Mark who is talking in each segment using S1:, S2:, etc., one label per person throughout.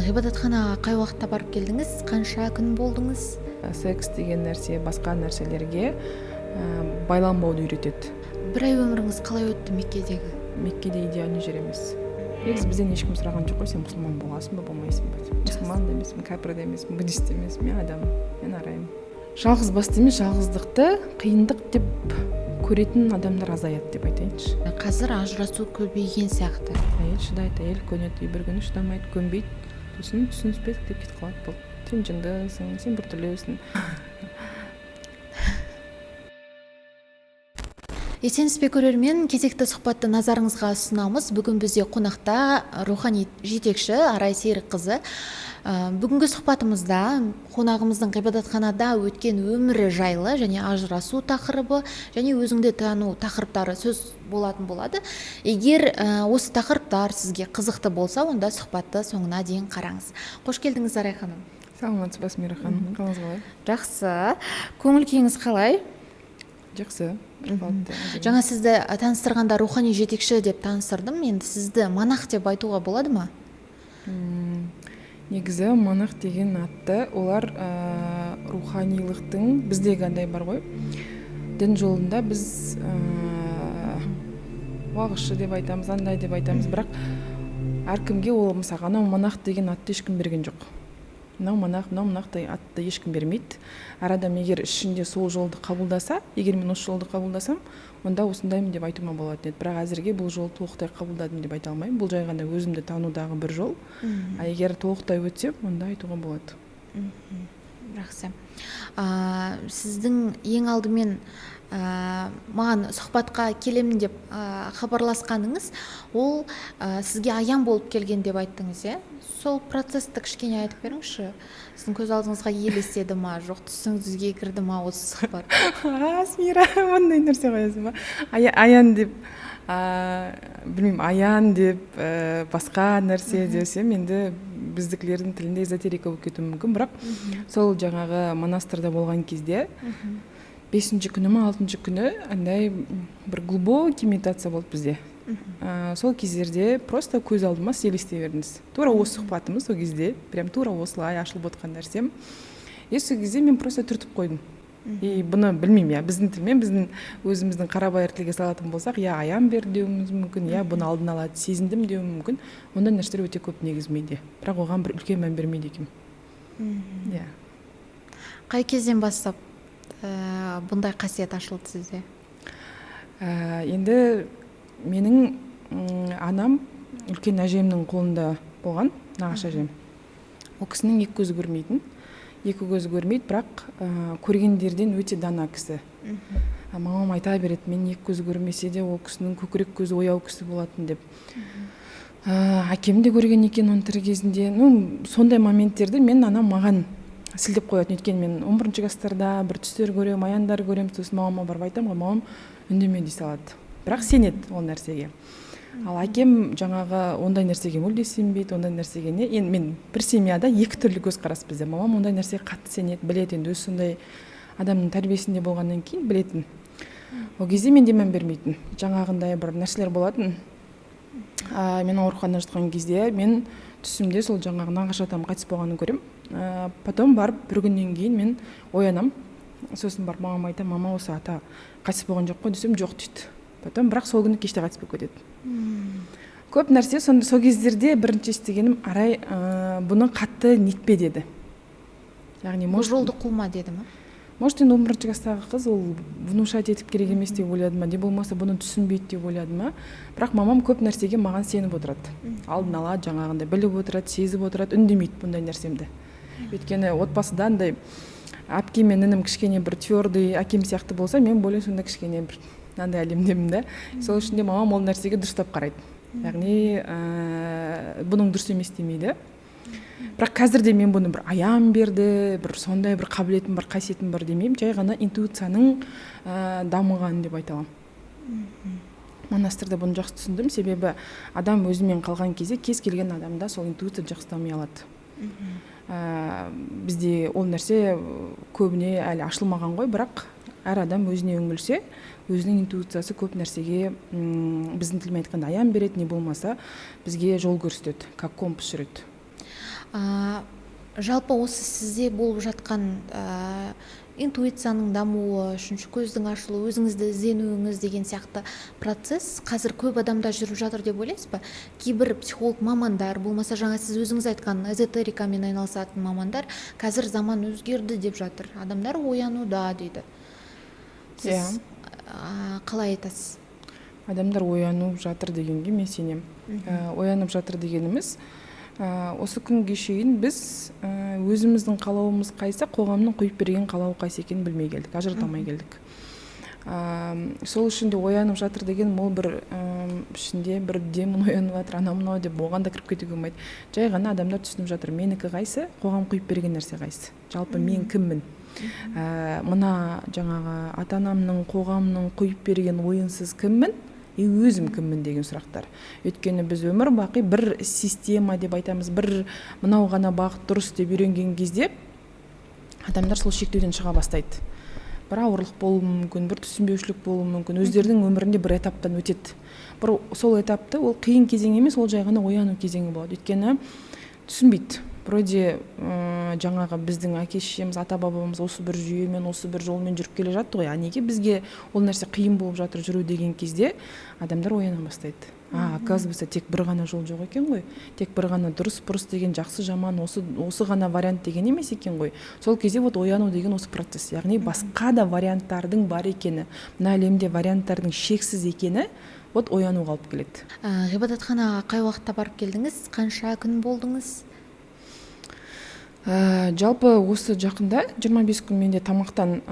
S1: Ғибадатханаға қай уақытта барып келдіңіз? Қанша күн болдыңыз?
S2: Секс деген нәрсе басқа нәрселерге байланбауды үйретеді.
S1: Бір ай өміріңіз қалай өтті Меккедегі?
S2: Меккеде идеальный жер емес. Негізі бізден ешкім сұраған жоқ қой, сен мұсылман боласың ба, болмайсың ба деп. Мұсылман да емеспін, кәпір де емеспін, буддист те емеспін, мен адаммын, мен араймын. Жалғыз басты емес, жалғыздықты қиындық деп көретін адамдар азаяды деп айтайыншы.
S1: Қазір ажырасу көбейген сияқты.
S2: Әйел шыдайды, әйел көнеді, и бір күні шыдамайды, көнбейді, сосын түсініспедік деп кетіп қалады. Болды, сен жындысың, сен біртүрлісің.
S1: Есенсіз бе, көрермен, кезекті сұхбатты назарыңызға ұсынамыз. Бүгін бізде қонақта рухани жетекші Арай Серікқызы. Бүгінгі сұхбатымызда қонағымыздың ғибадатханада өткен өмірі жайлы және ажырасу тақырыбы және өзіңді тану тақырыптары сөз болатын болады. Егер осы тақырыптар сізге қызықты болса, онда сұхбатты соңына дейін қараңыз. Қош келдіңіз, Арай ханым.
S2: Саламатсыз ба, Смира ханым, қалыңыз қалай?
S1: Жақсы. Көңіл күйіңіз қалай?
S2: Жақсы.
S1: Жаңа сізді таныстырғанда рухани жетекші деп таныстырдым. Енді сізді монах деп айтуға болады ма?
S2: Негізі монах деген атты олар руханилықтың біздегі андай бар ғой. Дін жолында біз уағызшы деп айтамыз, андай деп айтамыз, бірақ әркімге ол, мысалға, анау монах деген атты ешкім берген жоқ. Мынау монах, мынау монах деген атты ешкім бермейді. Әр адам егер ішінде сол жолды қабылдаса, егер мен осы жолды қабылдасам, онда осындаймын деп айтуыма болатын еді. Бірақ әзірге бұл жолды толықтай қабылдадым деп айта алмаймын. Бұл жай ғана өзімді танудағы бір жол. А егер толықтай өтсем, онда айтуға болады.
S1: Жақсы. Сіздің ең алдымен маған сұхбатқа келемін деп хабарласқаныңыз, ол сізге аян болып келген деп айттыңыз, иә? Сол процессті кішкене айтып беріңізші. Сіздің көз алдыңызға елестеді ма, жоқ түсіңізге кірді ма осы сұхбат?
S2: Смира, ондай нәрсе қоясың ба? Аян деп, білмеймін, аян деп, басқа нәрсе десем, енді біздікілердің тілінде эзотерика болып кетуі мүмкін, бірақ сол жаңағы монастырда болған кезде 5-ші күні ма, 6-шы күні андай бір глубокий медитация болды бізде. Сол кездерде просто көз алдыма сіз елестей бердіңіз. Тура осы сұхбатымыз сол кезде, прям тура осылай ашылып отқан нәрсем. И сол кезде мен просто түртіп қойдым. И бұны білмеймін, я біздің тілмен, біздің өзіміздің қарабайыр тілге салатын болсақ, я аян бер деуіміз мүмкін, я бұны алдын ала сезіндім деуім мүмкін. Ондай нәрселер өте көп негізі менде. Бірақ оған бір үлкен мән бермейді екенмін. Иә.
S1: Қай кезден бастап бұндай қасиет ашылды сізде?
S2: Енді менің анам үлкен әжемнің қолында болған, нағашы әжем. Ол кісінің екі көзі көрмейтін. Екі көзі көрмейді, бірақ көргендерден өте дана кісі. Мамам айта береді, мен екі көзі көрмесе де ол кісінің көкірек көзі ояу кісі болатын деп. Әкем де көрген екен оның тірі кезінде. Сондай моменттерді мен анам маған сілтеп қоятын. Өйткені мен 11 класстарда бір түстер көремін, аяндар көремін, сосын мамама барып айтамын ғой, мамам үндеме дей салады. Бірақ сенеді ол нәрсеге. Ал әкем жаңағы ондай нәрсеге мүлде сенбейді, ондай нәрсеге не. Енді мен бір семьяда екі түрлі көзқарас бізде. Мамам ондай нәрсеге қатты сенеді, біледі, енді өзі сондай адамның тәрбиесінде болғаннан кейін білетін. Ол кезде мен де мән бермейтін. Жаңағындай бір нәрселер болатын. Мен ауруханада жатқан кезде мен түсімде сол жаңағы нағашы атам қайтыс болғанын көремін. Потом барып бір күннен кейін мен оянам. Сосын барып мамама айтамын, мама, осы ата қайтыс болған жоқ қой десем, жоқ дейді. Потом бірақ сол күні кеште қайтыс болып кетеді. Көп нәрсе сол кездерде бірінші естігенім, Арай, бұны қатты нетпе деді. Яғни,
S1: Бұл
S2: может,
S1: жолды қума деді ма?
S2: Может, енді 11 класстағы қыз ол внушать етіп керек емес деп ойлады ма, не болмаса бұны түсінбейді деп ойлады ма? Бірақ мамам көп нәрсеге маған сеніп отырады. Алдын ала жаңағындай біліп отырады, сезіп отырады, үндемейді бұндай нәрсемді. Өйткені отбасыда андай әпкем мен інім кішкене бір твердый әкем сияқты болса, мен более сонда кішкене бір мынандай әлемдемін да. Сол үшін де мамам ол нәрсеге дұрыстап қарайды. Яғни, бұның дұрыс емес демейді. Бірақ қазір де мен бұны бір аян берді, бір сондай бір қабілетім бар, қасиетім бар демеймін. Жай ғана интуицияның дамығаны деп айта аламын. Монастырда бұны жақсы түсіндім, себебі адам өзімен қалған кезде кез келген адамда сол интуиция жақсы дами алады. Бізде ол нәрсе көбіне әлі ашылмаған ғой, бірақ әр адам өзіне үңілсе, өзінің интуициясы көп нәрсеге, біздің тілмен айтқанда, аян береді, не болмаса бізге жол көрсетеді, как компас жүреді.
S1: Жалпы осы сізде болып жатқан интуицияның дамуы, үшінші көздің ашылуы, өзіңізді ізденуіңіз деген сияқты процесс қазір көп адамда жүріп жатыр деп ойлайсыз ба? Кейбір психолог мамандар, болмаса жаңа сіз өзіңіз айтқан эзотерикамен айналысатын мамандар қазір заман өзгерді деп жатыр, адамдар оянуда дейді. Сіз қалай айтасыз?
S2: Адамдар оянып жатыр дегенге мен сенемін. Оянып жатыр дегеніміз, осы күнге шейін біз өзіміздің қалауымыз қайсы, қоғамның қойып берген қалауы қайсы екенін білмей келдік, ажырата алмай келдік. Сол үшін де оянып жатыр деген ол бір ішінде бір демон оянып жатыр, анау мынау деп оған да кіріп кетуге болмайды. Жай ғана адамдар түсініп жатыр, менікі қайсы, қоғам құйып берген нәрсе қайсы, жалпы мен кіммін. Мына жаңағы ата анамның, қоғамның құйып берген ойынсыз кіммін и өзім кіммін деген сұрақтар. Өйткені біз өмір бақи бір система деп айтамыз, бір мынау ғана бағыт дұрыс деп үйренген кезде адамдар сол шектеуден шыға бастайды. Бір ауырлық болуы мүмкін, бір түсінбеушілік болуы мүмкін, өздерінің өмірінде бір этаптан өтеді. Бір сол этапты, ол қиын кезең емес, ол жай ғана ояну кезеңі болады. Өйткені түсінбейді. Вроде жаңағы біздің әке шешеміз, ата бабамыз осы бір жүйемен, осы бір жолмен жүріп келе жатты ғой, а неге бізге ол нәрсе қиын болып жатыр жүру деген кезде адамдар ояна бастайды. А оказывается, тек бір ғана жол жоқ екен ғой, тек бір ғана дұрыс бұрыс деген, жақсы жаман, осы ғана вариант деген емес екен ғой. Сол кезде вот ояну деген осы процесс, яғни басқа да варианттардың бар екені, мына әлемде варианттардың шексіз екені, вот оянуға алып келеді.
S1: Ғибадатханаға қай уақытта барып келдіңіз, қанша күн болдыңыз?
S2: Жалпы осы жақында 25 күн менде тамақтан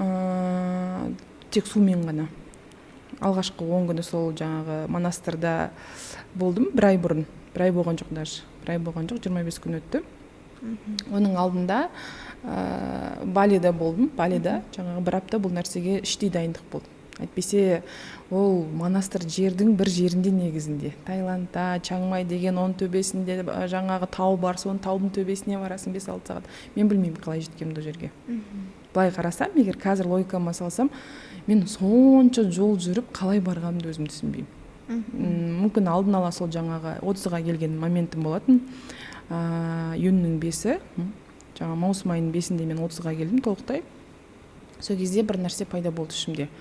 S2: тек сумен ғана. Алғашқы 10 күні сол жаңағы монастырда болдым, бір ай бұрын, бір ай болған жоқ даже, бір ай болған жоқ, 25 күн өтті. Оның алдында Балида болдым. Балида жаңағы бір апта бұл нәрсеге іштей дайындық болды. Әйтпесе ол монастыр жердің бір жерінде негізінде, Таиландта, Чангмай деген, оның төбесінде жаңағы тау бар, соның таудың төбесіне барасың 5-6 сағат. Мен білмеймін қалай жеткенімді ол жерге. Былай қарасам, егер қазір логикама салсам, мен сонша жол жүріп қалай барғанымды өзім түсінбеймін. Мүмкін алдын ала сол жаңағы 30-ға келген моментім болатын. Июньнің 5-і, жаңа маусым айының 5-інде мен 30-ға келдім толықтай. Сол кезде бір нәрсе пайда болды ішімде.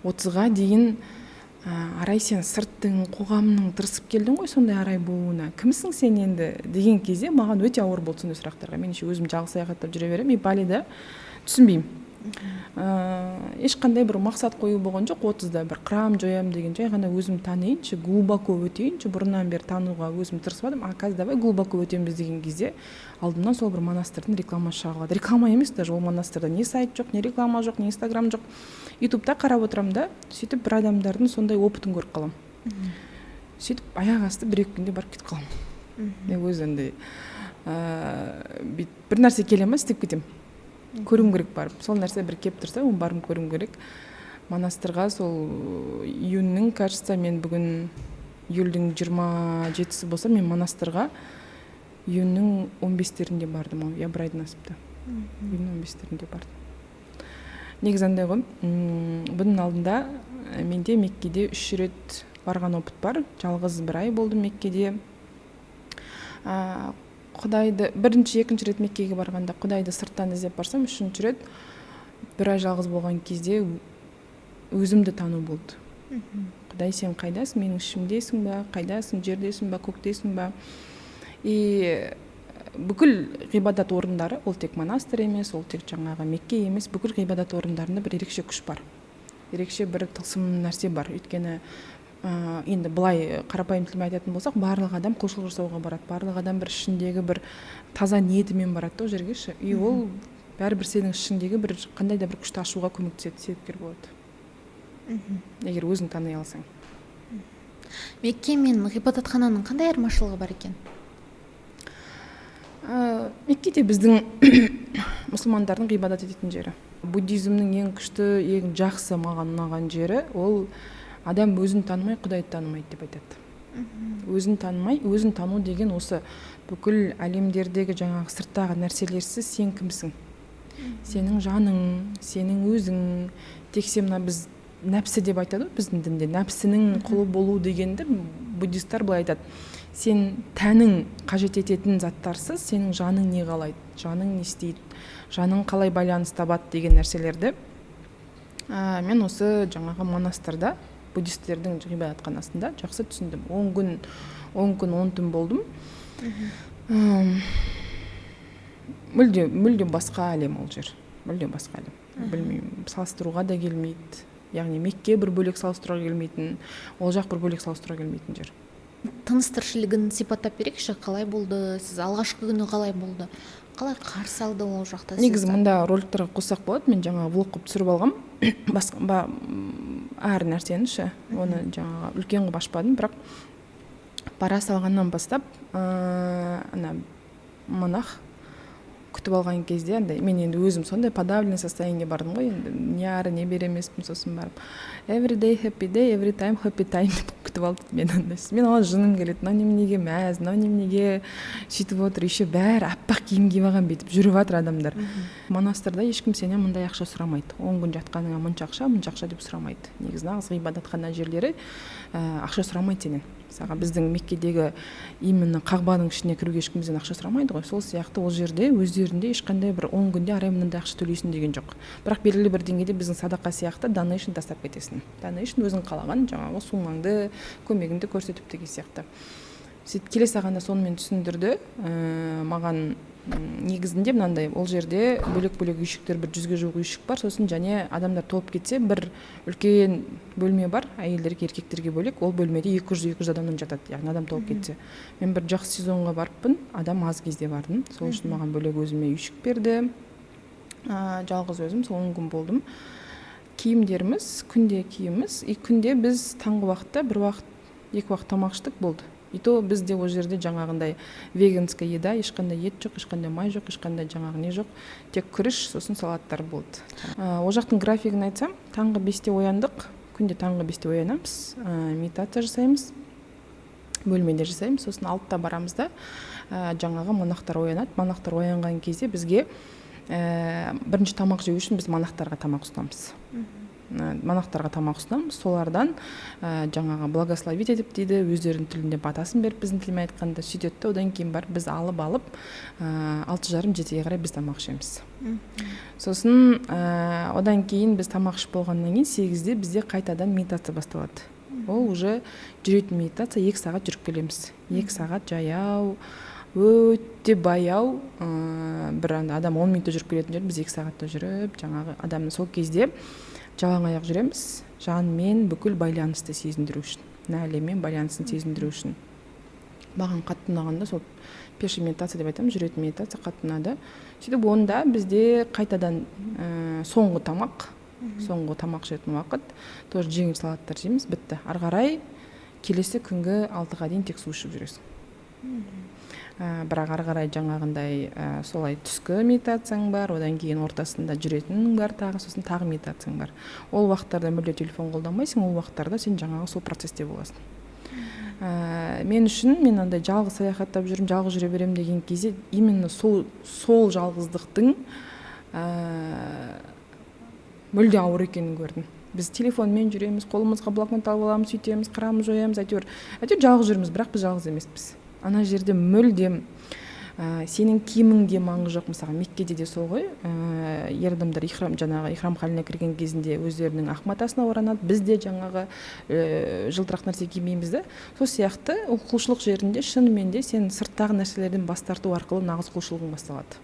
S2: 30-ға дейін Арай, сен сырттың, қоғамның тырысып келдің ғой сондай Арай болуына, кімсің сен енді деген кезде маған өте ауыр болды сондай сұрақтарға. Мен еще өзім жалғыз саяхаттап жүре беремін и Балида түсінбеймін. Ешқандай бір мақсат қою болған жоқ 30-да бір қырам жоям деген, жай ғана өзім таниыншы, глубоко өтейінші, бұрыннан бері тануға өзім тырысып жатырмын, а қазір давай глубоко өтеміз деген кезде алдымнан сол бір монастырдың рекламасы шыға қалады. Реклама емес даже, ол монастырда не сайт жоқ, не реклама жоқ, не инстаграм жоқ. Ютубта қарап отырамын да, сөйтіп бір адамдардың сондай опытын көріп қаламын. Сөйтіп аяқ асты бір екі күнде барып кетіп қаламын. Мен өзі андай бүйтіп бір нәрсе келе ма, істеп кетемін, көруім керек барып. Сол нәрсе бір келіп тұрса, оны барып көруім керек монастырға. Сол июньнің, кажется, мен бүгін июльдің 27-сі болса, мен монастырға июньнің 15-терінде бардым ау, иә, бір айдан асыпты, июньнің 15-терінде бардым. Негізі андай ғой, бұның алдында менде Меккеде үш рет барған опыт бар. Жалғыз бір ай болдым Меккеде. Құдайды бірінші, екінші рет Меккеге барғанда құдайды сырттан іздеп барсам, үшінші рет бір ай жалғыз болған кезде өзімді тану болды. Құдай, сен қайдасың, менің ішімдесің ба, қайдасың, жердесің ба, көктесің ба? И бүкіл ғибадат орындары, ол тек монастырь емес, ол тек жаңағы Мекке емес, бүкіл ғибадат орындарында бір ерекше күш бар, ерекше бір тылсым нәрсе бар. Өйткені енді былай қарапайым тілмен айтатын болсақ, барлық адам құлшылық жасауға барады, барлық адам бір ішіндегі бір таза ниетімен барады да ол жерге ше. И ол бәрібір сенің ішіңдегі бір қандай да бір күшті ашуға көмектеседі, себепкер болады, егер өзің тани алсаң.
S1: Мекке мен ғибадатхананың қандай айырмашылығы бар екен?
S2: Меккеде біздің мұсылмандардың ғибадат ететін жері. Буддизмнің ең күшті, ең жақсы, маған ұнаған жері, ол адам өзін танымай, құдайды танымайды деп айтады. Өзін танымай, өзін тану деген осы бүкіл әлемдердегі жаңағы сырттағы нәрселерсіз сен кімсің, сенің жаның, сенің өзің. Тек сен мына біз нәпсі деп айтады ғой біздің дінде, нәпсінің құлы болу дегенді буддисттар былай айтады. Сен тәнің қажет ететін заттарсыз сенің жаның не қалайды, жаның не істейді, жаның қалай байланыс табады деген нәрселерді мен осы жаңағы монастырда, буддистердің ғибадатханасында жақсы түсіндім. 10 күн, 10 күн 10 түн болдым. Мүлде, мүлде басқа әлем ол жер, мүлде басқа әлем. Білмеймін, салыстыруға да келмейді. Яғни Мекке бір бөлек, салыстыруға келмейтін, ол жақ бір бөлек, салыстыруға келмейтін жер.
S1: Тыныс тіршілігін сипаттап берейікші. Қалай болды? Сіз алғашқы күні қалай болды, қалай қарсы алды ол жақта
S2: Негізі
S1: сізді?
S2: Мында роликтарға қоссақ болады. Мен жаңағы влог қылып түсіріп алғам басқа әр нәрсені ше. Оны жаңағы үлкен қылып ашпадым, бірақ бара салғаннан бастап ана монах күтіп алған кезде андай, мен енді өзім сондай подавленный состояние бардым ғой енді, не ары, не бері емеспін. Сосын барып «Every day happy day, every time happy time» деп күтіп алды мені андай. Мен оған жыным келеді: мынау неменеге мәз, мынау неменеге сөйтіп отыр? Еще бәрі аппақ киім киіп алған, бүйтіп жүріп жатыр адамдар. Монастырда ешкім сенен мындай ақша сұрамайды, 10 күн жатқаныңа мұнша ақша, мұнша ақша деп сұрамайды. Негізі нағыз ғибадатхана жерлері ақша сұрамайды сенен. Мысалға, біздің Меккедегі именно Қағбаның ішіне кіруге ешкім бізден ақша сұрамайды ғой. Сол сияқты ол жерде өздерінде ешқандай бір 10 күнде арай мынандай ақша төлейсің деген жоқ. Бірақ белгілі бір деңгейде біздің садақа сияқты donation тастап кетесің, donation, өзің қалаған жаңағы суммаңды, көмегіңді көрсетіп деген сияқты. Сөйтіп келе салғанда сонымен түсіндірді маған. Негізінде мынандай: ол жерде бөлек бөлек үйшіктер, бір 100-ге жуық үйшік бар. Сосын және адамдар толып кетсе, бір үлкен бөлме бар, әйелдерге, еркектерге бөлек. Ол бөлмеде 200-200 адамнан жатады, яғни адам толып кетсе. Мен бір жақсы сезонға барыппын, адам аз кезде бардым. Сол үшін маған бөлек өзіме үйшік берді. Жалғыз өзім сол 10 күн болдым. Киімдеріміз күнде киеміз, и күнде біз таңғы уақытта бір уақыт, екі уақыт тамақ іштік, болды. И то бізде ол жерде жаңағындай веганская еда, ешқандай ет жоқ, ешқандай май жоқ, ешқандай жаңағы не жоқ, тек күріш, сосын салаттар болды. Ол жақтың графигін айтсам, таңғы 5-те ояндық, күнде таңғы 5-те оянамыз, медитация жасаймыз, бөлмеде жасаймыз. Сосын 6-да барамыз да, жаңағы монахтар оянады. Монахтар оянған кезде бізге бірінші тамақ жеу үшін біз монахтарға тамақ ұсынамыз. Монахтарға тамақ ұсынамыз, солардан жаңағы благословить етіп дейді, өздерінің тілінде батасын беріп, біздің тілмен айтқанда, сөйтеді де, одан кейін барып біз алып 6:30, 7-ге қарай біз тамақ ішеміз. Сосын одан кейін біз тамақ ішіп болғаннан кейін 8-де бізде қайтадан медитация басталады. Ол уже жүретін медитация, 2 сағат жүріп келеміз, 2 сағат жаяу, өте баяу. Бір анда адам 10 минутта жүріп келетін жерді біз 2 сағатта жүріп, жаңағы адамның сол кезде жалаң аяқ жүреміз, жанмен бүкіл байланысты сезіндіру үшін, мына әлеммен байланысын сезіндіру үшін. Маған қатты ұнаған да сол пеший медитация деп айтамыз, жүретін медитация қатты ұнады. Сөйтіп онда бізде қайтадан соңғы тамақ, соңғы тамақ ішетін уақыт, тоже жеңіл салаттар жейміз, бітті. Ары қарай келесі күнгі 6-ға дейін тек су ішіп жүресің. Бірақ ары қарай жаңағындай солай түскі медитацияң бар, одан кейін ортасында жүретінің бар тағы, сосын тағы медитацияң бар. Ол уақыттарда мүлде телефон қолданбайсың, ол уақыттарда сен жаңағы сол процессте боласың. Мен үшін, мен андай жалғыз саяхаттап жүрмін, жалғыз жүре беремін деген кезде, именно сол жалғыздықтың мүлде ауыр екенін көрдім. Біз телефонмен жүреміз, қолымызға блокнот алып аламыз, сөйтеміз, қырамыз, жоямыз, әйтеуір, әйтеуір жалғыз жүрміз, бірақ біз жалғыз емеспіз. Ана жерде мүлдем сенің киіміңде маңызы жоқ. Мысалға, Меккеде де сол ғой, ер адамдар ихрам, жаңағы ихрам халіне кірген кезінде өздерінің ақ матасына оранады, біз де жаңағы жылтырақ нәрсе кимейміз да. Сол сияқты ол құлшылық жерінде шынымен де сен сырттағы нәрселерден бас тарту арқылы нағыз құлшылығың басталады,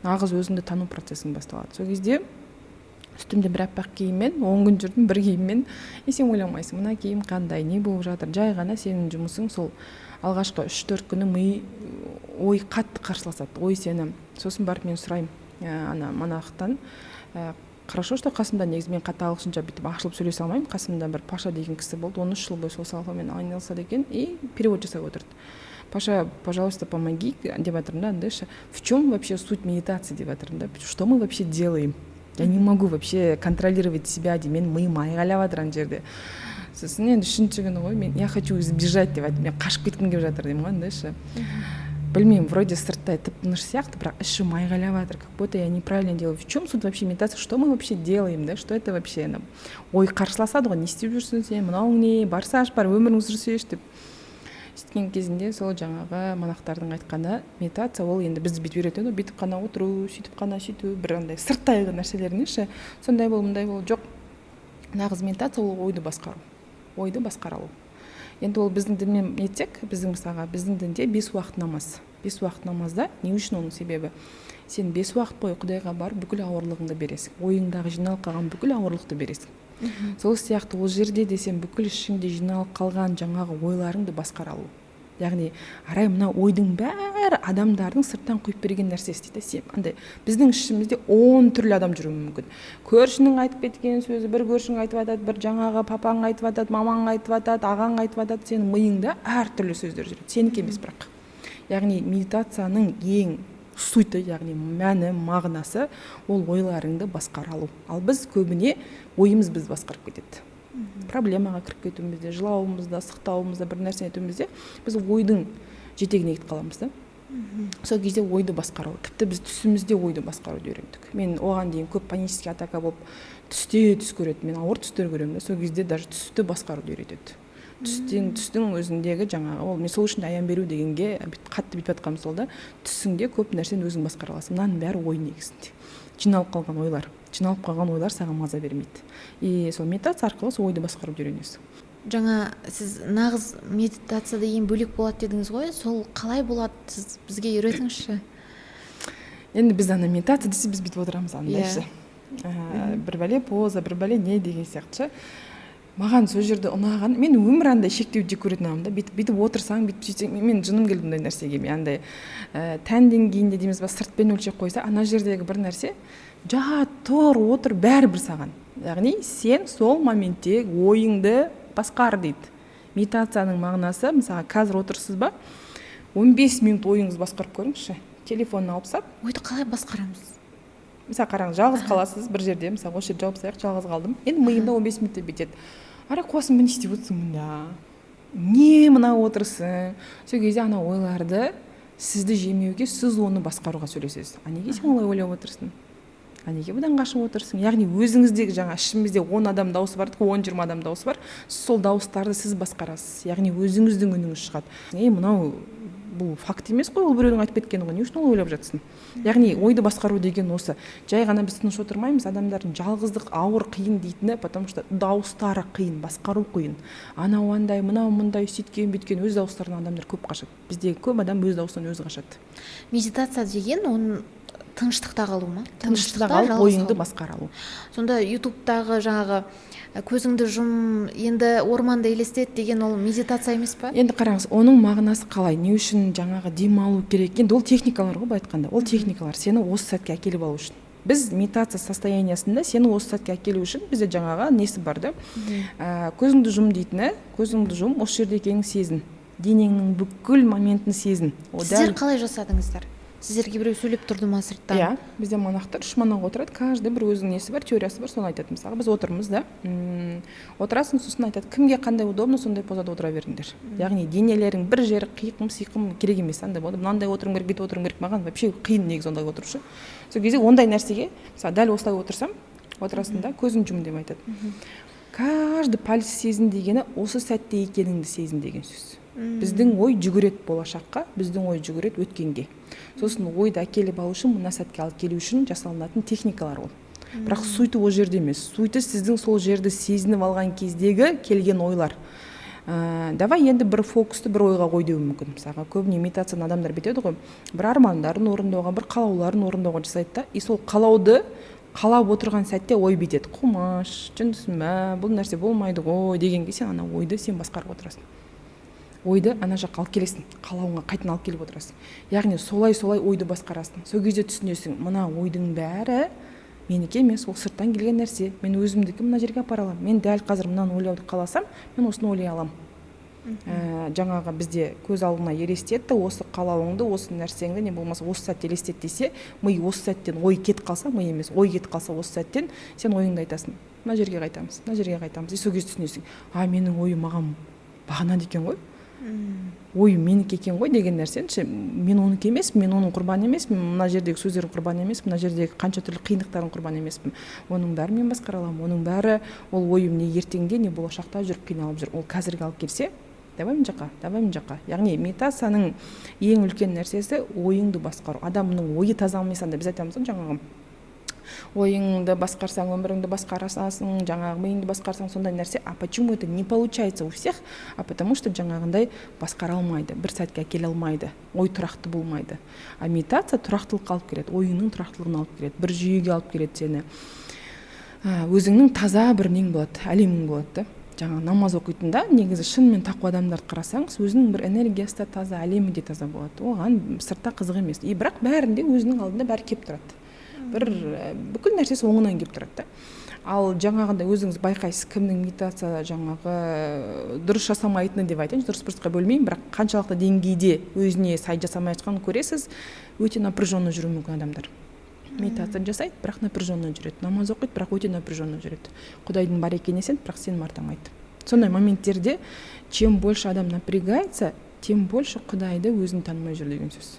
S2: нағыз өзіңді тану процесің басталады. Сол кезде үстімде бір аппақ киіммен 10 күн жүрдім, бір киіммен. И сен ойламайсың, мына киім қандай, не болып жатыр, жай ғана сенің жұмысың сол. Алғашқы 3-4 күні ми, ой қатты қарсыласады, ой сені. Сосын барып мен сұраймын ана монахтан. Хорошо, что қасымда, негізі мен қатты ағылшынша бүйтіп ашылып сөйлесе алмаймын, қасымда бір Паша деген кісі болды, 13 жыл бойы сол саламен айналысады екен и перевод жасап отырды. «Паша, пожалуйста, помоги», — деп жатырмын да андай ше. «В чем вообще суть медитации?» — деп жатырмын да. «Что мы вообще делаем? Я не могу вообще контролировать себя», — деймін. Менің миым айғайлап жатыр ана жерде. Сосын енді үшінші күні ғой, мен «Я хочу сбежать» деп айттым, мен қашып кеткім келіп жатыр деймін ғой андай ше. Білмеймін, вроде сырттай тып тыныш сияқты, бірақ ішім айғайлап жатыр, как будто я неправильно делаю. В чем суть вообще медитации? Что мы вообще делаем да? Что это вообще?» Ана ой қарсыласады ғой: «Не істеп жүрсің сен, мынауың не, барсашы, бар, өміріңді сүрсейші», — деп. Сөйтіп Сөйткен кезінде сол жаңағы монахтардың айтқаны, медитация ол енді бізді бүйтіп үйретеді ғой, бүйтіп қана отыру, сөйтіп қана сөйту, бір андай сырттағы нәрселеріне ше, сондай бол, мындай бол. Жоқ, нағыз медитация ол ойды басқару, ойды басқара алу. Енді ол біздің дінмен нетсек, біздің, мысалға, біздің дінде 5 уақыт намаз. 5 уақыт намазда не үшін? Оның себебі, сен 5 уақыт бойы Құдайға барып бүкіл ауырлығыңды бересің, ойыңдағы жиналып қалған бүкіл ауырлықты бересің. Сол сияқты ол жерде де сен бүкіл ішіңде жиналып қалған жаңағы ойларыңды басқара алу. Яғни, арай, мына ойдың бәрі адамдардың сырттан құйып берген нәрсесі дейді. Сен андай, біздің ішімізде 10 түрлі адам жүруі мүмкін. Көршінің айтып кеткен сөзі, бір көршің айтып жатады, бір жаңағы папаң айтып жатады, мамаң айтып жатады, ағаң айтып жатады. Сенің миыңда әртүрлі сөздер жүреді, сенікі емес бірақ. Яғни медитацияның ең суть і, яғни мәні, мағынасы ол ойларыңды басқара алу. Ал біз көбіне ойымыз бізді басқарып кетеді. Проблемаға кіріп кетуімізде, жылауымызда, сықтауымызда, бір нәрсе етуімізде біз ойдың жетегіне кетіп қаламыз да. Сол кезде ойды басқару, тіпті біз түсімізде ойды басқаруды үйрендік. Мен оған дейін көп панический атака болып, түсте түс көретінмін, мен ауыр түстер көремін да. Сол кезде даже түсті басқаруды үйретеді. Түстен, түстің өзіндегі жаңағы ол, мен сол үшін аян беру дегенге қатты бүйтіп жатқаным сол да. Түсіңде көп нәрсені өзің басқара аласың. Мынаның бәрі ой негізінде, жиналып қалған ойлар. Жиналып қалған ойлар саған маза бермейді, и сол медитация арқылы сол ойды басқаруды үйренесің.
S1: Жаңа сіз нағыз медитация деген бөлек болады дедіңіз ғой, сол қалай болады? Сіз бізге үйретіңізші.
S2: Енді біз ана медитация десе, біз бүйтіп отырамыз андай ше, бір бәле поза, бір бәле не деген сияқты ше. Маған сол жерде ұнаған, мен өмір андай шектеуді жек көретін адаммын да. Бүйтіп бүйтіп отырсаң, бүйтіп сөйтсең, мен жыным келді ондай нәрсеге. Мен андай тән деңгейінде дейміз ба, сыртпен өлшеп қойса, ана жердегі бір нәрсе, жат, тұр, отыр, бәрібір саған. Яғни сен сол моментте ойыңды басқар дейді. Медитацияның мағынасы, мысалға, қазір отырсыз ба, 15 минут ойыңызды басқарып көріңізші, телефонын алып тастап.
S1: Ойды қалай басқарамыз?
S2: Мысалы, қараңыз, жалғыз қаласыз бір жерде. Мысалы, осы жерде жауып тастайық, жалғыз қалдым. Енді миымда 15 минутта бүйтеді: «Ара, Қуасың ба, не істеп отырсың мында, не мына отырсың?» Сол кезде ана ойларды сізді жемеуге, сіз оны басқаруға сөйлесесіз. «А неге сен олай ойлап отырсың? А неге бұдан қашып отырсың?» Яғни өзіңіздегі жаңа ішімізде 10 адам дауысы бар, 10-20 адам дауысы бар, сол дауыстарды сіз басқарасыз. Яғни өзіңіздің үніңіз шығады: «Ей, мынау, бұл факт емес қой, ол біреудің айтып кеткені ғой, не үшін олай ойлап жатсың?» Яғни ойды басқару деген осы. Жай ғана біз тыныш отырмаймыз. Адамдардың жалғыздық ауыр, қиын дейтіні, потому что дауыстары қиын, басқару қиын. Анау андай, мынау мындай, сөйткен, бүйткен, өз дауыстарынан адамдар көп қашады. Бізде көп адам өз дауысынан өзі қашады.
S1: Медитация деген оның тыныштықта қалу ма?
S2: Тыныштықта қалып, ойыңды басқара алу.
S1: Сонда ютубтағы жаңағы көзіңді жұм, енді орманды елестет деген ол медитация емес па?
S2: Енді қараңыз, оның мағынасы қалай, не үшін жаңағы демалу керек? Енді ол техникалар ғой, былай айтқанда. Ол техникалар сені осы сәтке әкеліп алу үшін. Біз медитация состояние сында сені осы сәтке әкелу үшін бізде жаңағы несі бар да. Көзіңді жұм дейтіні, көзіңді жұм, осы жерде екеніңді сезін, денеңнің бүкіл моментін сезін.
S1: Сіздер қалай жасадыңыздар? Сіздерге біреу сөйлеп тұрды ма сырттан?
S2: Иә, бізде монахтар, үш монах отырады, каждый бір өзінің несі бар, теориясы бар, соны айтады. Мысалға, біз отырмыз да, отырасың, сосын айтады: «Кімге қандай удобно, сондай позада отыра беріңдер». Яғни денелерің бір жері қиқым сиқым керек емес. Андай болады, мынандай отыруым керек, бүйтіп отыруым керек. Маған вообще қиын негізі ондай отыру ше. Сол кезде ондай нәрсеге, мысалы, дәл осылай отырсам, отырасың да, «көзін жұм» деп айтады. «Каждый палец сезін» дегені осы сәтте екеніңді сезін деген сөз. Біздің ой жүгіреді болашаққа, біздің ой жүгіреді өткенге. Сосын ойды әкеліп алу үшін, мына сәтке алып келу үшін жасалынатын техникалар ол. Бірақ суть і ол жерде емес. Суть і сіздің сол жерді сезініп алған кездегі келген ойлар. Давай енді бір фокусты бір ойға қой деуі мүмкін. Мысалға, көбіне медитацияны адамдар бүйтеді ғой, бір армандарын орындауға, бір қалауларын орындауға жасайды да. И сол қалауды қалап отырған сәтте ой бүйтеді: «Қумаш, жындысың ба, бұл нәрсе болмайды ғой» дегенге, сен ана ойды сен басқарып отырасың. Ойды ана жаққа алып келесің, қалауыңа қайтадан алып келіп отырасың. Яғни солай солай ойды басқарасың. Сол кезде түсінесің, мына ойдың бәрі менікі емес, ол сырттан келген нәрсе. Мен өзімдікі мына жерге апара аламын. Мен дәл қазір мынаны ойлауды қаласам, мен осыны ойлай аламын. Жаңағы бізде көз алдыңа елестетті осы қалауыңды, осы нәрсеңді, не болмаса осы сәтте елестет десе, ми осы сәттен ой кетіп қалса, ми емес, ой кетіп қалса осы сәттен, сен ойыңды айтасың: «Мына жерге қайтамыз, мына жерге қайтамыз». И сол кезде түсінесің: а менің ойым маған бағынады екен ғой, ойым менікі екен ғой деген нәрсені ше. Мен оныкі емеспін, мен оның құрбаны емеспін, мына жердегі сөздердің құрбаны емеспін, мына жердегі қанша түрлі қиындықтардың құрбаны емеспін. Оның бәрін мен басқара аламын. Оның бәрі, ол ойым не ертеңде, не болашақта жүріп қиналып жүр, ол қазірге алып келсе. Давай мына жаққа, давай мына жаққа. Яғни медитацияның ең үлкен нәрсесі – ойыңды басқару. Адамның ойы таза алмайсаң да, біз айтамыз ғой, жаңағы ойыңды басқарсаң, өміріңді басқарасың, жаңағы миыңды басқарсаң, сондай нәрсе. А почему это не получается у всех? А потому что жаңағындай басқара алмайды, бір сәтке әкеле алмайды, ой тұрақты болмайды. А медитация тұрақтылыққа алып келеді, ойыңның тұрақтылығын алып келеді, бір жүйеге алып келеді сені. Өзіңнің таза бір нең болады, әлемің болады да. Жаңағы намаз оқитын да, негізі шынымен тақуа адамдарды қарасаңыз, өзінің бір энергиясы да таза, әлемі де таза болады, оған сыртта қызық емес. И бірақ бәрінде өзінің алдында бәрі келіп тұрады, бір бүкіл нәрсесі оңынан келіп тұрады да. Ал жаңағындай өзіңіз байқайсыз, кімнің медитация жаңағы дұрыс жасамайтыны деп айтайыншы, дұрыс бұрысқа бөлмеймін, бірақ қаншалықты деңгейде өзіне сай жасамай жатқанын көресіз. Өте напряженно жүруі мүмкін адамдар. Медитация жасайды, бірақ напряженно жүреді, намаз оқиды, бірақ өте напряженно жүреді, құдайдың бар екеніне сенеді, бірақ сенім артамайды. Сондай моменттерде чем больше адам напрягается, тем больше құдайды өзін танымай жүр деген сөз.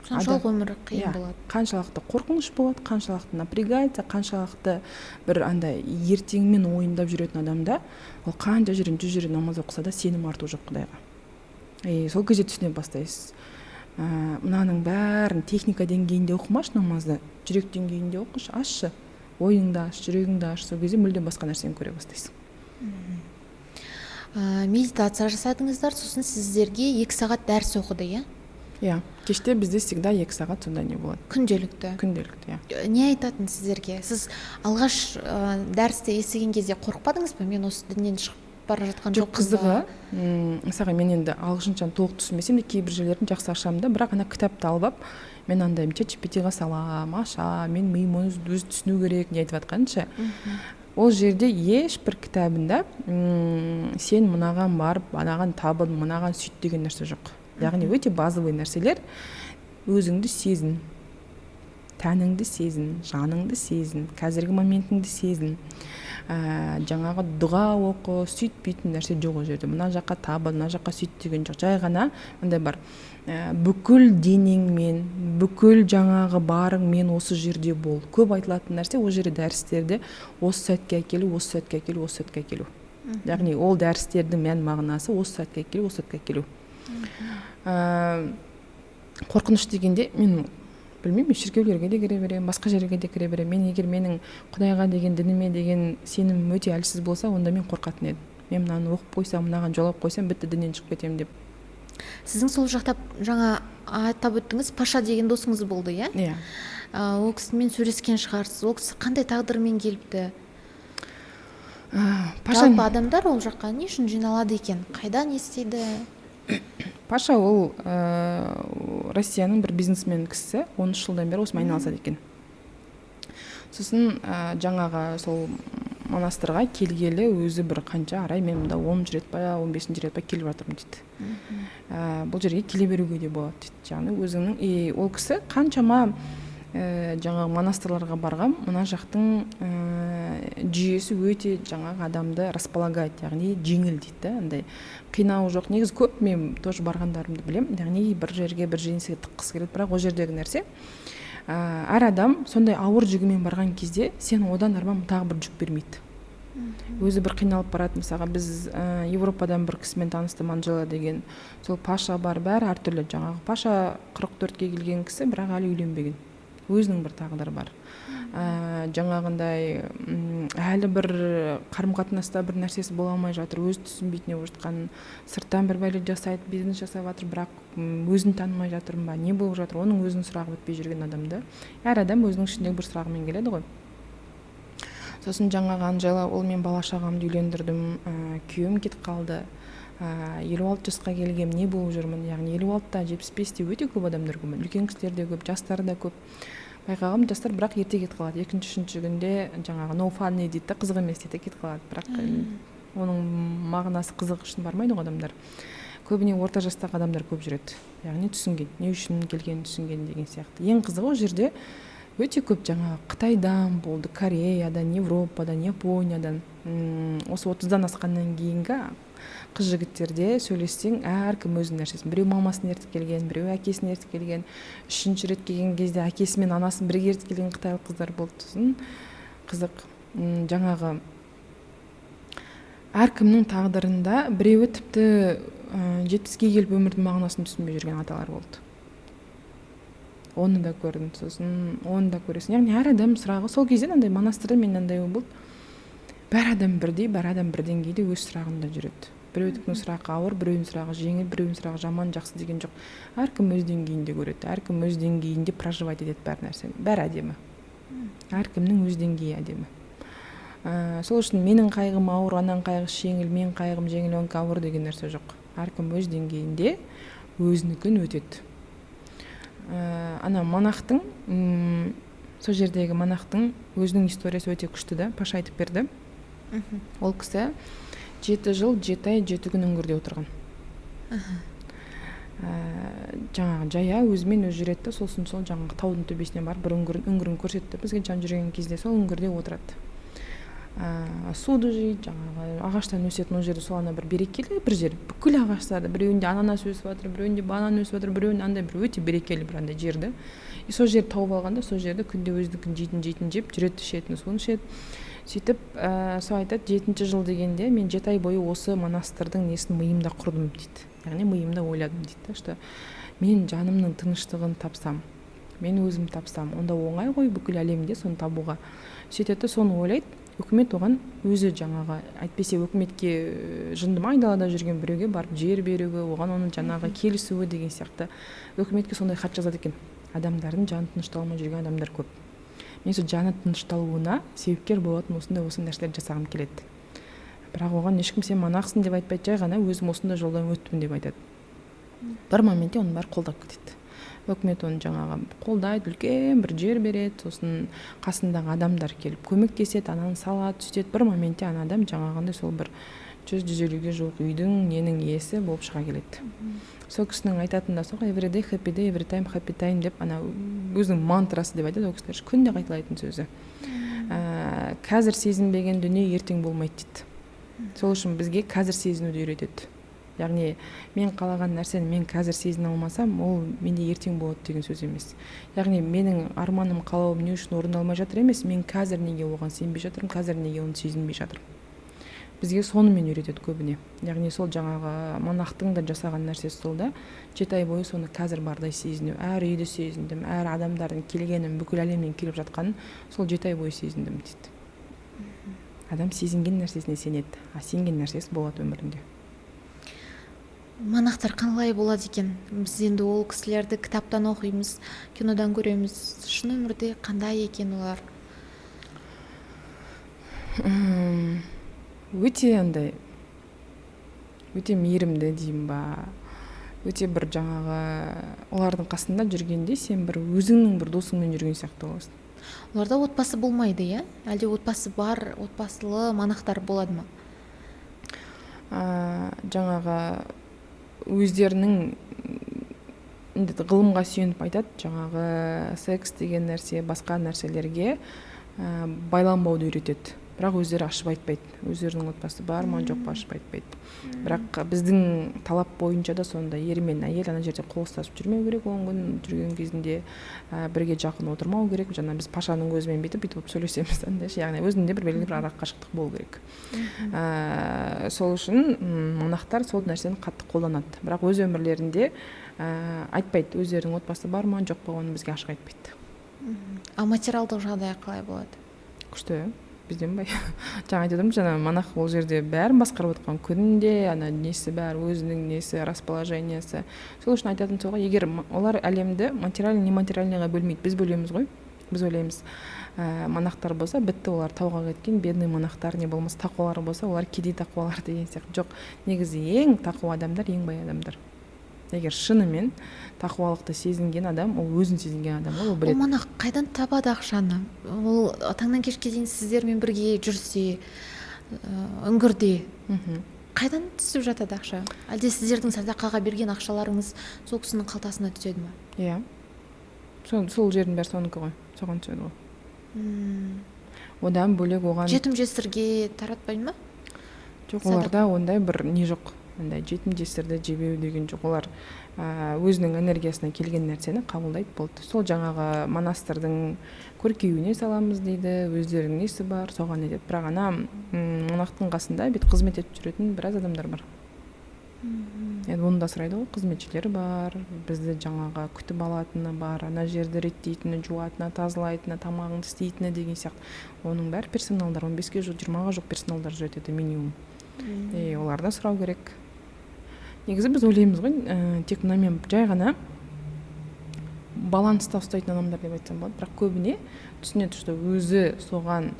S1: Соншалық өмірі қиын болады.
S2: Қаншалықты қорқыныш болады, қаншалықты напрягается, қаншалықты бір андай ертеңмен ойындап жүретін адамда, ол қанша жерден, 100 жерден намаз оқыса да, сенім арту жоқ құдайға. И сол кезде түсіне бастайсыз: мынаның бәрін техника деңгейінде оқымашы, намазды жүрек деңгейінде оқышы, ашшы ойыңды, аш жүрегіңді, аш. Сол кезде мүлдем басқа нәрсені көре бастайсың.
S1: Медитация жасадыңыздар, сосын сіздерге 2 сағат дәріс оқыды, иә?
S2: Иә, кеште бізде всегда 2 сағат сондай не болады.
S1: Күнделікті?
S2: Күнделікті, иә.
S1: Не айтатын сіздерге? Сіз алғаш дәрісті естіген кезде қорықпадыңыз ба, мен осы діннен шығып бара жатқан
S2: Жоқ.
S1: жоқпын ба?
S2: Қызығы, мысалға, мен енді ағылшыншаны толық түсінбесем де, кейбір жерлерін жақсы ашамын да, бірақ ана кітапты алып алып, мен андай ChatGPT-ға саламын, ашамын, менің миым оны өзі түсіну керек, не айтып жатқанын ше. Ол жерде ешбір кітабында сен мынаған барып, анаған табын, мынаған сөйт деген нәрсе жоқ. Яғни өте базовый нәрселер: өзіңді сезін, тәніңді сезін, жаныңды сезін, қазіргі моментіңді сезін. Жаңағы дұға оқы, сөйт, бүйтін нәрсе жоқ ол жерде. Мына жаққа табын, мына жаққа сөйт деген жоқ. Жай ғана мындай бар: бүкіл денеңмен, бүкіл жаңағы барыңмен осы жерде бол. Көп айтылатын нәрсе ол жерде, дәрістерде, осы сәтке әкелу, осы сәтке әкелу, осы сәтке әкелу. Яғни ол дәрістердің мән мағынасы – осы сәтке әкелу, осы сәтке әкелу. Қорқыныш дегенде, мен білмеймін, мен шіркеулерге де кіре беремін, басқа жерге де кіре беремін. Мен егер менің құдайға деген, дініме деген сенімім өте әлсіз болса, онда мен қорқатын едім: мен мынаны оқып қойсам, мынаған жолап қойсам, бітті, діннен шығып кетемін деп.
S1: Сіздің сол жақта, жаңа атап өттіңіз, Паша деген досыңыз болды, иә?
S2: Иә.
S1: Ол кісімен сөйлескен шығарсыз. Ол кісі қандай тағдырмен келіпті?
S2: Паша.
S1: Жалпы адамдар ол жаққа не үшін жиналады екен, қайдан естиді?
S2: Паша ол Россияның бір бизнесмен кісісі, 13 жылдан бері осымен айналысады екен. Сосын жаңағы сол монастырға келгелі өзі бір қанша, арай, мен мында 10-рет па, 15-рет па келіп жатырмын дейді. Бұл жерге келе беруге де болады дейді. Яғни өзіңнің, и ол кісі қаншама жаңағы монастырларға барған, мына жақтың жүйесі өте жаңағы адамды располагает, яғни жеңіл дейді да, андай қинау жоқ. Негізі көп мен тоже барғандарымды білемін, яғни бір жерге, бір жеңіске тыққысы келеді, бірақ ол жердегі нәрсе, әр адам сондай ауыр жүгімен барған кезде, сен одан арман тағы бір жүк бермейді, өзі бір қиналып барады. Мысалға, біз Европадан бір кісімен таныстым, Анжела деген, сол Паша бар, бәрі әртүрлі. Жаңағы Паша 44-ке келген кісі, бірақ әлі үйленбеген, өзінің бір тағдыры бар. Жаңағындай әлі бір қарым қатынаста бір нәрсесі бола алмай жатыр, өзі түсінбейді не болып жатқанын, сырттан бір бәле жасайды, бизнес жасап жатыр, бірақ өзін танымай жатырмын ба, не болып жатыр, оның өзінің сұрағы бітпей жүрген адам да. Әр адам өзінің ішіндегі бір сұрағымен келеді ғой. Сосын жаңағы Анжела ол: «Мен бала шағамды үйлендірдім, күйеуім кетіп қалды, 56 жасқа келгем, не болып жүрмін?» Яғни 56-та, 75-те өте көп адамдар көп, үлкен кісілер де көп, жастар да көп. Байқағаным, жастар бірақ ерте кетіп қалады, екінші, үшінші күнде жаңағы no funny дейді да, қызық емес дейді да, кетіп қалады. Бірақ оның мағынасы қызық үшін бармайды ғой адамдар. Көбіне орта жастағы адамдар көп жүреді, яғни түсінген, не үшін келгенін түсінген деген сияқты. Ең қызығы, ол жерде өте көп жаңағы Қытайдан болды, Кореядан, Европадан, Япониядан. Осы 30-дан асқаннан кейінгі қыз жігіттерде сөйлессең, әркім өзінің нәрсесін: біреу мамасын ертіп келген, біреу әкесін ертіп келген, үшінші рет келген кезде әкесі мен анасын бірге ертіп келген қытайлық қыздар болды. Сосын қызық, жаңағы Әркімнің тағдырында біреуі тіпті 70-ке келіп өмірдің мағынасын түсінбей жүрген аталар болды, оны да көрдім. Сосын оны да көресің. Яғни әр адам сұрағы сол кезде мынандай, монастырда мен мынандай ой болды: бәр адам бірдей, бәр адам бір деңгейде өз сұрағында жүреді. Біреудікінің сұрағы ауыр, біреудің сұрағы жеңіл, біреудің сұрағы жаман, жақсы деген жоқ. Әркім өз деңгейінде көреді, әркім өз деңгейінде проживать етеді бәр нәрсені. Бәрі әдемі, әркімнің өз деңгейі әдемі. Сол үшін менің қайғым ауыр, ананың қайғысы жеңіл, менің қайғым жеңіл, онікі ауыр деген нәрсе жоқ. Әркім өз деңгейінде өзінікін өтеді. Ана монахтың, сол жердегі монахтың өзінің историясы өте күшті да. Паша айтып берді. Ол кісі 7 жыл 7 ай 7 күн үңгірде отырған. Жаңағы жаяу өзімен өзі жүреді да, сосын сол жаңағы таудың төбесіне барып, бір үңгірін көрсетті бізге жаңа жүрген кезде. Сол үңгірде отырады, суды жейді, жаңағы ағаштан өсетін ол жерде. Сол ана бір берекелі бір жер, бүкіл ағаштарды, біреуінде ананас өсіп жатыр, біреуінде банан өсіп жатыр, біреуінде андай бір өте берекелі бір андай жер да. И сол жерді тауып алғанда, сол жерде күнде өзінікін жейтін жеп жүреді, ішетін суын ішеді. Сөйтіп, сол айтады: «Жетінші жыл дегенде мен 7 ай бойы осы монастырдың несін миымда құрдым», — дейді. Яғни миымда ойладым дейді да, что мен жанымның тыныштығын тапсам, мен өзім тапсам, онда оңай ғой бүкіл әлемде соны табуға. Сөйтеді да, соны ойлайды. Үкімет оған өзі жаңағы, әйтпесе өкіметке жынды ма, айдалада жүрген біреуге барып жер беруге, оған оның жаңағы келісуі деген сияқты. Үкіметке сондай хат жазады екен: адамдардың жаны тыныштала алмай жүрген адамдар көп, мен сол жаны тынышталуына себепкер болатын осындай осындай нәрселерді жасағым келеді. Бірақ оған ешкім «сен монахсың» деп айтпайды, жай ғана «өзім осындай жолдан өттім» деп айтады. Бір моментте оның бәрі қолдап кетеді. Үкімет оны жаңағы қолдайды, үлкен бір жер береді. Сосын қасындағы адамдар келіп көмектеседі, ананы салады, сөйтеді. Бір моментте ана адам жаңағындай сол бір 100-150-ге жуық үйдің, ненің иесі болып шыға келеді. Сол кісінің айтатыны да сол: «Every day happy day, every time happy time» деп, ана өзінің мантрасы деп айтады ол кісілер, күнде қайталайтын сөзі. Қазір сезінбеген дүние ертең болмайды дейді. Сол үшін бізге қазір сезінуді үйретеді. Яғни мен қалаған нәрсені мен қазір сезіне алмасам, ол менде ертең болады деген сөз емес. Яғни менің арманым, қалауым не үшін орындалмай жатыр емес, мен қазір неге оған сенбей жатырмын, қазір неге оны сезінбей жатырмын, бізге сонымен үйретеді көбіне. Яғни сол жаңағы монахтың да жасаған нәрсесі сол да: 7 ай бойы соны қазір бардай сезіну. Әр үйді сезіндім, әр адамдардың келгенін, бүкіл әлемнен келіп жатқанын сол 7 ай бойы сезіндім дейді. Адам сезінген нәрсесіне сенеді, а сенген нәрсесі болады өмірінде.
S1: Монахтар қалай болады екен? Біз енді ол кісілерді кітаптан оқимыз, кинодан көреміз. Шын өмірде қандай екен олар?
S2: Өте андай, өте мейірімді деймін ба, өте бір жаңағы олардың қасында жүргенде сен бір өзіңнің бір досыңмен жүрген сияқты боласың.
S1: Оларда отбасы болмайды, иә? Әлде отбасы бар, отбасылы монахтар болады ма?
S2: Жаңағы өздерінің енді ғылымға сүйеніп айтады, жаңағы секс деген нәрсе, басқа нәрселерге байланбауды үйретеді. Бірақ өздері ашып айтпайды, өздерінің отбасы бар ма, жоқ па, ашып айтпайды. Бірақ біздің талап бойынша да сондай: ер мен әйел ана жерде қол ұстасып жүрмеу керек, 10 күн жүрген кезінде бірге жақын отырмау керек. Жаңа біз Пашаның көзімен бүйтіп бүйтіп сөйлесеміз андай, яғни өзінде бір белгілі бір ара қашықтық болу керек. Сол үшін монахтар сол нәрсені қатты қолданады, бірақ өз өмірлерінде айтпайды. Өздерінің отбасы бар ма, жоқ па, оны бізге ашық айтпайды.
S1: А материалдық жағдай қалай болады?
S2: Күшті, бізден бай. Жаңа айтып отырмын, жаңа монах ол жерде бәрін басқарып отқан, күнде ана несі, бәрі өзінің несі, расположениесі. Сол үшін айтатын сол ғой, егер олар әлемді материальный, нематериальныйға бөлмейді. Біз бөлеміз ғой. Біз ойлаймыз, монахтар болса, бітті, олар тауға кеткен бедный монахтар, не болмаса тақуалар болса, олар кедей тақуалар деген сияқты. Жоқ, негізі ең тақуа адамдар ең бай адамдар. Егер шынымен тақуалықты сезінген адам, ол өзін сезінген адам ғой, ол
S1: Ол
S2: біледі.
S1: монах қайдан табады ақшаны? Ол таңнан кешке дейін сіздермен бірге жүрсе, үңгірде, қайдан түсіп жатады ақша? Әлде сіздердің садақаға берген ақшаларыңыз сол кісінің қалтасына түседі ма?
S2: Иә, сол жердің бәрі сонікі ғой, соған түседі ғой. Одан бөлек оған
S1: Жетім жесірге таратпайды ма?
S2: Жоқ.
S1: Садақ.
S2: Оларда ондай бір не жоқ. Андай жетім жесірді жебеу деген жоқ. Олар өзінің энергиясына келген нәрсені қабылдайды, болды. Сол жаңағы монастырдың көркеюіне саламыз дейді, өздерінің несі бар, соған нетеді. Бірақ ана монахтың қасында бүйтіп қызмет етіп жүретін біраз адамдар бар. Енді оны да сұрайды ғой, қызметшілер бар, бізді жаңағы күтіп алатыны бар, ана жерді реттейтіні, жуатыны, тазалайтыны, тамағыңды істейтіні деген сияқты. Оның бәрі персоналдар, 15-ке жуық, 20-ға жуық персоналдар жүреді, это минимум. И олардан сұрау керек. Негізі біз ойлаймыз ғой, тек мынамен жай ғана баланста ұстайтын адамдар деп айтсам болады, бірақ көбіне түсінеді, что өзі соған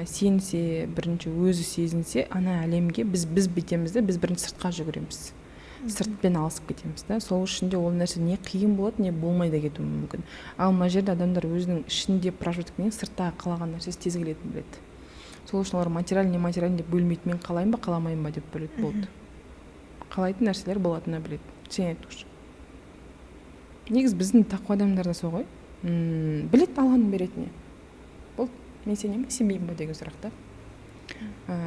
S2: сенсе, бірінші өзі сезінсе, ана әлемге біз бүйтеміз де, біз бірінші сыртқа жүгіреміз, сыртпен алысып кетеміз да. Сол үшін де ол нәрсе не қиын болады, не болмай да кетуі мүмкін. Ал мына жерде адамдар өзінің ішінде проживать еткеннен сырттағы қалаған нәрсесі тез келетінін біледі. Сол үшін олар материальный, нематериальный деп бөлмейді, мен қалаймын ба, қаламаймын ба деп бөледі, болды. Қалайтын нәрселер болатынына біледі, сенеді уже. Негізі біздің тақуа адамдар да сол ғой, біледі Алланың беретініне, болды. Мен сенемін ба, сенбеймін ба деген сұрақ та.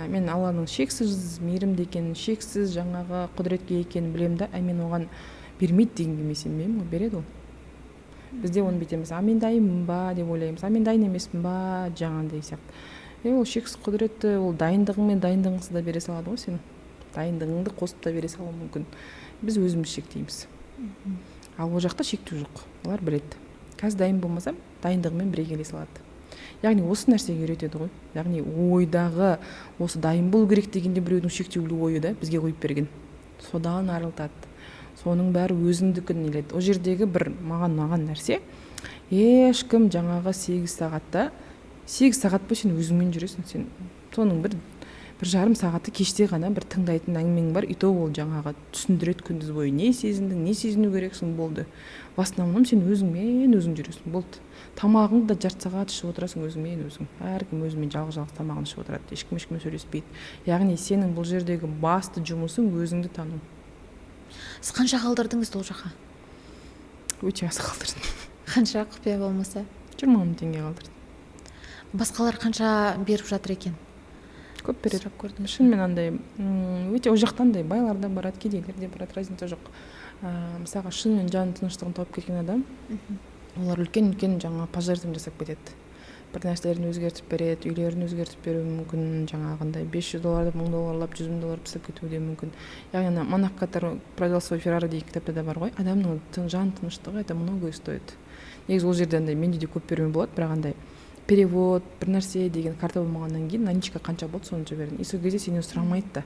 S2: Мен Алланың шексіз мейірімді екенін, шексіз жаңағы құдіретке екенін білемін да, а мен оған бермейді дегенге мен сенбеймін ғой, береді ол. Бізде оны бүйтеміз: а мен дайынмын ба деп ойлаймыз, а мен дайын емеспін ба жаңағындай сияқты. Е, ол шексіз құдіретті, ол дайындығыңмен дайындығыңсыз да бере салады ғой, сенің дайындығыңды қосып та бере салуы мүмкін. Біз өзіміз шектейміз. Ал ол жақта шектеу жоқ, олар біледі: қазір дайын болмасам, дайындығымен бірге келе салады. Яғни осы нәрсеге үйретеді ғой. Яғни ойдағы осы дайын болу керек дегенде біреудің шектеулі ойы да бізге қойып берген, содан арылтады. Соның бәрі өзіңдікін неледі. Ол жердегі бір маған ұнаған нәрсе: ешкім жаңағы 8 сағатта, 8 сағат бойы сен өзіңмен жүресің. Сен соның бір 1,5 сағаты кеште ғана бір тыңдайтын әңгімең бар, и то ол жаңағы түсіндіреді күндіз бойы не сезіндің, не сезіну керексің, болды. В основном сен өзіңмен өзің жүресің, болды. Тамағыңды да жарты сағат ішіп отырасың өзіңмен өзің. Әркім өзімен жалғыз жалғыз тамағын ішіп отырады, ешкім ешкіммен сөйлеспейді. Яғни сенің бұл жердегі басты жұмысың — өзіңді тану.
S1: Сіз қанша қалдырдыңыз ол жаққа?
S2: Өте аз қалдырдым.
S1: Қанша, құпия болмаса?
S2: 20 000 теңге қалдырдым.
S1: Басқалар қанша беріп жатыр екен?
S2: Көп береді.
S1: Сұрап көрдіңіз бе?
S2: Шынымен андай өте, ол жақта андай байлар да барады, кедейлер де барады, разница жоқ. Мысалға, шынымен жан тыныштығын тауып келген адам, олар үлкен үлкен жаңағы пожертвование жасап кетеді, бір нәрселерін өзгертіп береді, үйлерін өзгертіп беруі мүмкін, жаңағындай 500 долларлап, 1000 долларлап, 100 000 доллар тастап кетуі де мүмкін. Яғни ана «Монах, который продал свой Феррари» деген кітапта да бар ғой, адамның жан тыныштығы — это многое стоит. Негізі ол жерде андай менде де көп беруіме болады, бірақ андай перевод бір нәрсе деген карта болмағаннан кейін наличка қанша болды, соны жібердім. И сол кезде сенен сұрамайды да,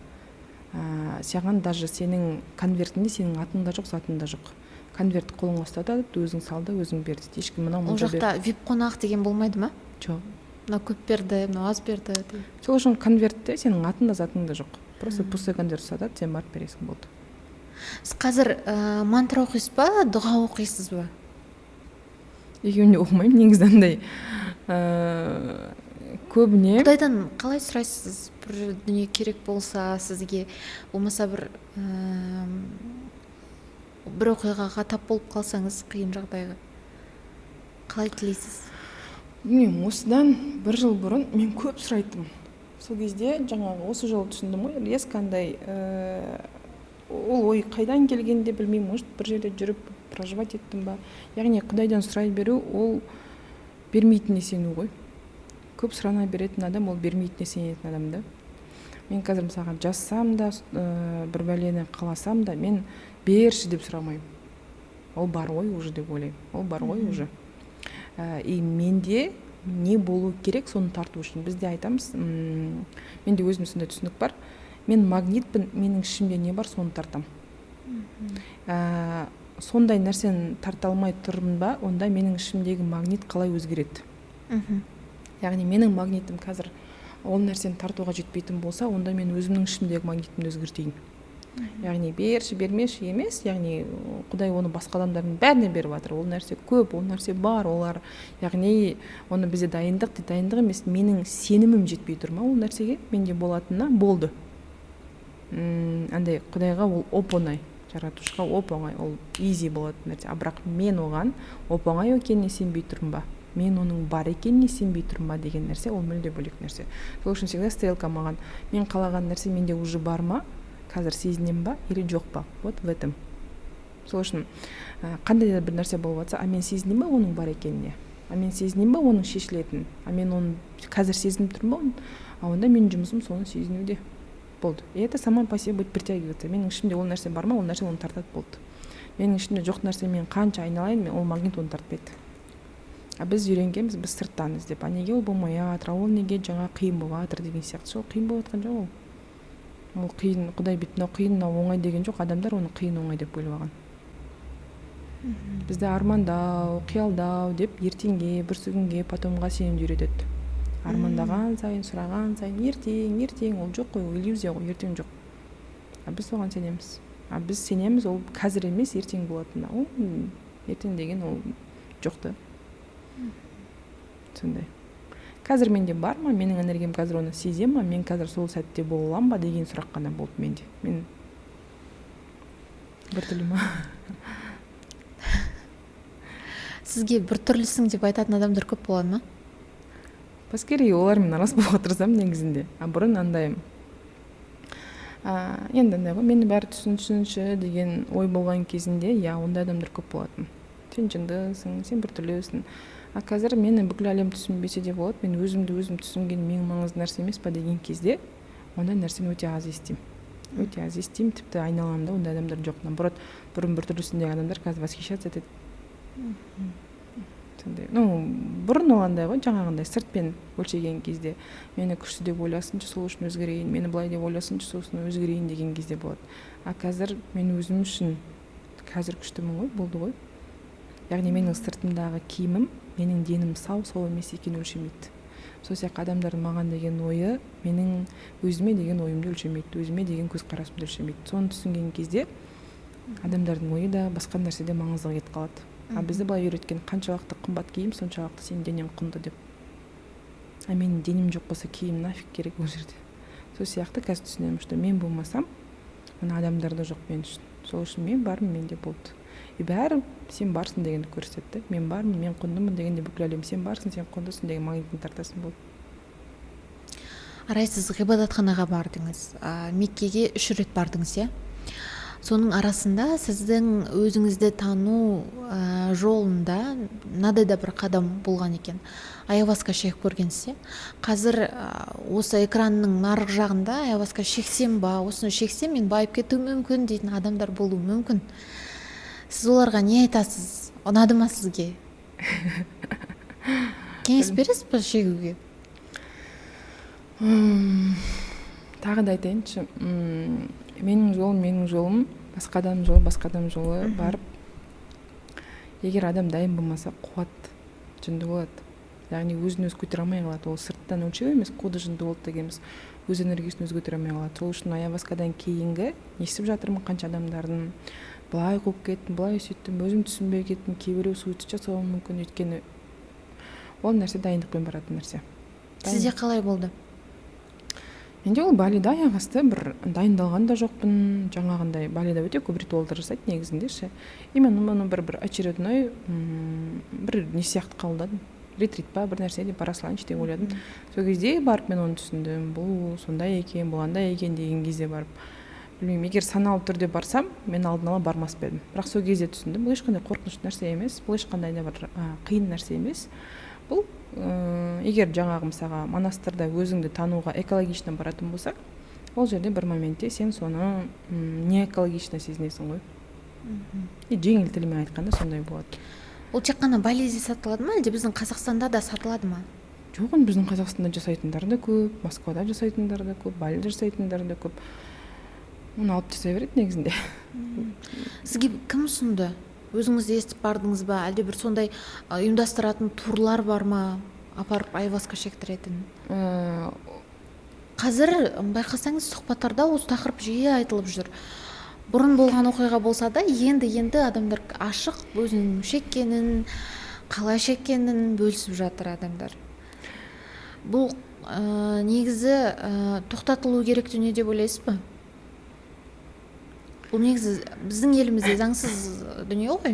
S2: саған даже сенің конвертінде сенің атың да жоқ, затың да жоқ. Конвертті қолыңа ұстатады, өзің сал да, өзің бер дейді. Ешкім мынау
S1: Ол
S2: мынша бер.
S1: жақта вип қонақ деген болмайды ма?
S2: Жоқ.
S1: Мынау көп берді, мынау аз берді деген.
S2: Сол үшін конвертте сенің атың да, затың да жоқ, просто пустой конверт ұстатады, сен барып бересің, болды.
S1: Сіз қазір мантра оқисыз ба, дұға оқисыз ба?
S2: Екеуін де оқымаймын негізі. Андай көбіне
S1: Құдайдан қалай сұрайсыз, бір дүние керек болса сізге, болмаса бір оқиғаға тап болып қалсаңыз, қиын жағдайға, қалай тілейсіз?
S2: Білмеймін, осыдан бір жыл бұрын мен көп сұрайтынмын. Сол кезде жаңағы осы жолы түсіндім ғой резко андай, ол ой қайдан келгенін де білмеймін, может, бір жерде жүріп проживать еттім ба. Яғни Құдайдан сұрай беру — ол бермейтініне сену ғой. Көп сұрана беретін адам — ол бермейтініне сенетін адам да. Мен қазір, мысалға, жазсам да, бір бәлені қаласам да, мен берші деп сұрамаймын, ол бар ғой уже деп ойлаймын, ол бар ғой уже. И менде не болу керек соны тарту үшін? Бізде айтамыз, менде өзімде сондай түсінік бар: мен магнитпін, менің ішімде не бар, соны тартамын. Сондай нәрсені тарта алмай тұрмын ба, онда менің ішімдегі магнит қалай өзгереді? Яғни менің магнитім қазір ол нәрсені тартуға жетпейтін болса, онда мен өзімнің ішімдегі магнитімді өзгертейін. Яғни берші, бермеші емес, яғни Құдай оны басқа адамдардың бәріне беріп жатыр, ол нәрсе көп, ол нәрсе бар олар. Яғни оны бізде дайындық дейді, дайындық емес, менің сенімім жетпей тұр ма ол нәрсеге менде болатынына, болды. Андай Құдайға ол оп оңай, жаратушыға оп оңай, ол изи болатын нәрсе. А бірақ мен оған оп оңай екеніне сенбей тұрмын ба, мен оның бар екеніне сенбей тұрмын ба деген нәрсе, ол мүлде бөлек нәрсе. Сол үшін всегда стрелка маған: мен қалаған нәрсе менде уже бар ма? Қазір сезінемін ба или жоқ па, вот в этом. Сол үшін қандай да бір нәрсе болып жатса, а мен сезінемін ба оның бар екеніне, а мен сезінемін ба оның шешілетінін, а мен оны қазір сезініп тұрмын ба оны, а онда менің жұмысым соны сезінуде болды. И это само по себе будет притягиваться. Менің ішімде ол нәрсе бар ма, ол нәрсе оны тартады, болды. Менің ішімде жоқ нәрсе, мен қанша айналайын, мен ол магнит оны тартпайды. А біз үйренгенбіз, біз сырттан іздеп, а неге ол болмай жатыр, а ол неге жаңа қиын болып жатыр деген сияқты. Сол қиын болып жатқан жоқ, ол қиын, құдай бүйтіп мынау қиын, мынау оңай деген жоқ, адамдар оны қиын, оңай деп бөліп алған. Бізді армандау, қиялдау деп ертеңге, бүрсігүнге, потомға сенуді үйретеді. Армандаған сайын, сұраған сайын ертең, ертең, ол жоқ қой, ол иллюзия ғой, ертең жоқ. А біз соған сенеміз, а біз сенеміз ол қазір емес, ертең болатынына. Ол ертең деген ол жоқ та. Сондай қазір менде бар ма, менің энергиям қазір оны сезе ма, мен қазір сол сәтте бола аламын ба деген сұрақ қана болды менде. Мен біртүрлі ма?
S1: Сізге біртүрлісің деп айтатын адамдар көп болады ма?
S2: Поскорее олармен араласпауға тырысамын негізінде. А бұрын андай, енді андай ғой, мені бәрі түсінсінші деген ой болған кезінде, иә, ондай адамдар көп болатын: сен жындысың, сен біртүрлісің. А қазір мені бүкіл әлем түсінбесе де болады, мен өзімді өзім түсінген ең маңызды нәрсе емес па деген кезде, ондай нәрсені өте аз естимін, өте аз естимін. Тіпті айналамда ондай адамдар жоқ. Наоборот, бұрын біртүрлісің деген адамдар қазір восхищаться етеді сондай. Ну, бұрын ол андай ғой, жаңағындай сыртпен өлшеген кезде, мені күшті деп ойласыншы, сол үшін өзгерейін, мені былай деп ойласыншы, сосын өзгерейін деген кезде болады. А қазір мен өзім үшін қазір күштімін ғой, болды ғой. Яғни менің сыртымдағы киімім менің денім сау, сау емес екенін өлшемейді. Сол сияқты адамдардың маған деген ойы менің өзіме деген ойымды өлшемейді, өзіме деген көзқарасымды өлшемейді. Соны түсінген кезде адамдардың ойы да, басқа нәрсе де маңыздыға кетіп қалады. А бізді былай үйреткен: қаншалықты қымбат киім, соншалықты сенің денең құнды деп. А менің денем жоқ болса, киім нафиг керек ол жерде? Сол сияқты қазір түсінемін, что мен болмасам, мына адамдар да жоқ мен үшін. Сол үшін мен бармын, менде болды. И бәрі сен барсың дегенді көрсетеді. Мен бармын, мен құндымын дегенде, бүкіл әлем сен барсың, сен құндысың деген магнитін тартасың, болды.
S1: Арай, сіз ғибадатханаға бардыңыз, Меккеге үш рет бардыңыз, иә? Соның арасында сіздің өзіңізді тану жолында мынадай да бір қадам болған екен: ayahuasca шегіп көргенсіз, иә? Қазір осы экранның нарық жағында «Ayahuasca шексем ба, осыны шексем, мен байып кетуім мүмкін» дейтін адамдар болуы мүмкін. Сіз оларға не айтасыз? Ұнады ма сізге? Кеңес бересіз ба шегуге?
S2: Тағы да айтайыншы, менің жолым менің жолым, басқа адамның жолы басқа адамның жолы. Барып, егер адам дайын болмаса, қуат, жынды болады, яғни өзін өзі көтере алмай қалады. Ол сырттан өлшеу емес, қуды, жынды болды дегеніміз, өз энергиясын өзі көтере алмай қалады. Сол үшін ayahuascaдан кейінгі естіп жатырмын қанша адамдардың: былай қуып кеттім, былай сөйттім, өзім түсінбей кеттім. Кейбіреу суицид жасауы мүмкін, өйткені ол нәрсе дайындықпен баратын нәрсе.
S1: Сізде қалай болды?
S2: Менде ол Балида аяқ асты бір дайындалған да жоқпын. Жаңағындай Балида өте көп ритуалдар жасайды негізінде ше. И мен мұны бір очередной бір не сияқты қабылдадым, ретрит па, бір нәрсе деп бара салайыншы деп ойладым. Сол кезде барып мен оны түсіндім, бұл сондай екен, бұл андай екен деген кезде барып. Білмеймін, егер саналы түрде барсам, мен алдын ала бармас па едім. Бірақ сол кезде түсіндім, бұл ешқандай қорқынышты нәрсе емес, бұл ешқандай да бір қиын нәрсе емес. Бұл егер жаңағы, мысалға, монастырда өзіңді тануға экологично баратын болсаң, ол жерде бір моментте сен соны не экологично сезінесің ғой. И жеңіл тілмен айтқанда, сондай болады.
S1: Ол тек қана Балиде сатылады ма, әлде біздің Қазақстанда да сатылады ма?
S2: Жоқ, оны біздің Қазақстанда жасайтындар да көп, Москвада жасайтындар да көп, Балиде жасайтындар да көп. Оны алып жасай береді негізінде.
S1: Сізге кім ұсынды? Өзіңіз естіп бардыңыз ба, әлде бір сондай ұйымдастыратын турлар бар ма, апарып ayahuasca шектіретін? Қазір байқасаңыз, сұхбаттарда осы тақырып жиі айтылып жүр. Бұрын болған оқиға болса да, енді енді адамдар ашық өзінің шеккенін, қалай шеккенін бөлісіп жатыр адамдар. Бұл негізі тоқтатылу керек дүние деп ойлайсыз ба? Бұл негізі біздің елімізде заңсыз дүние ғой.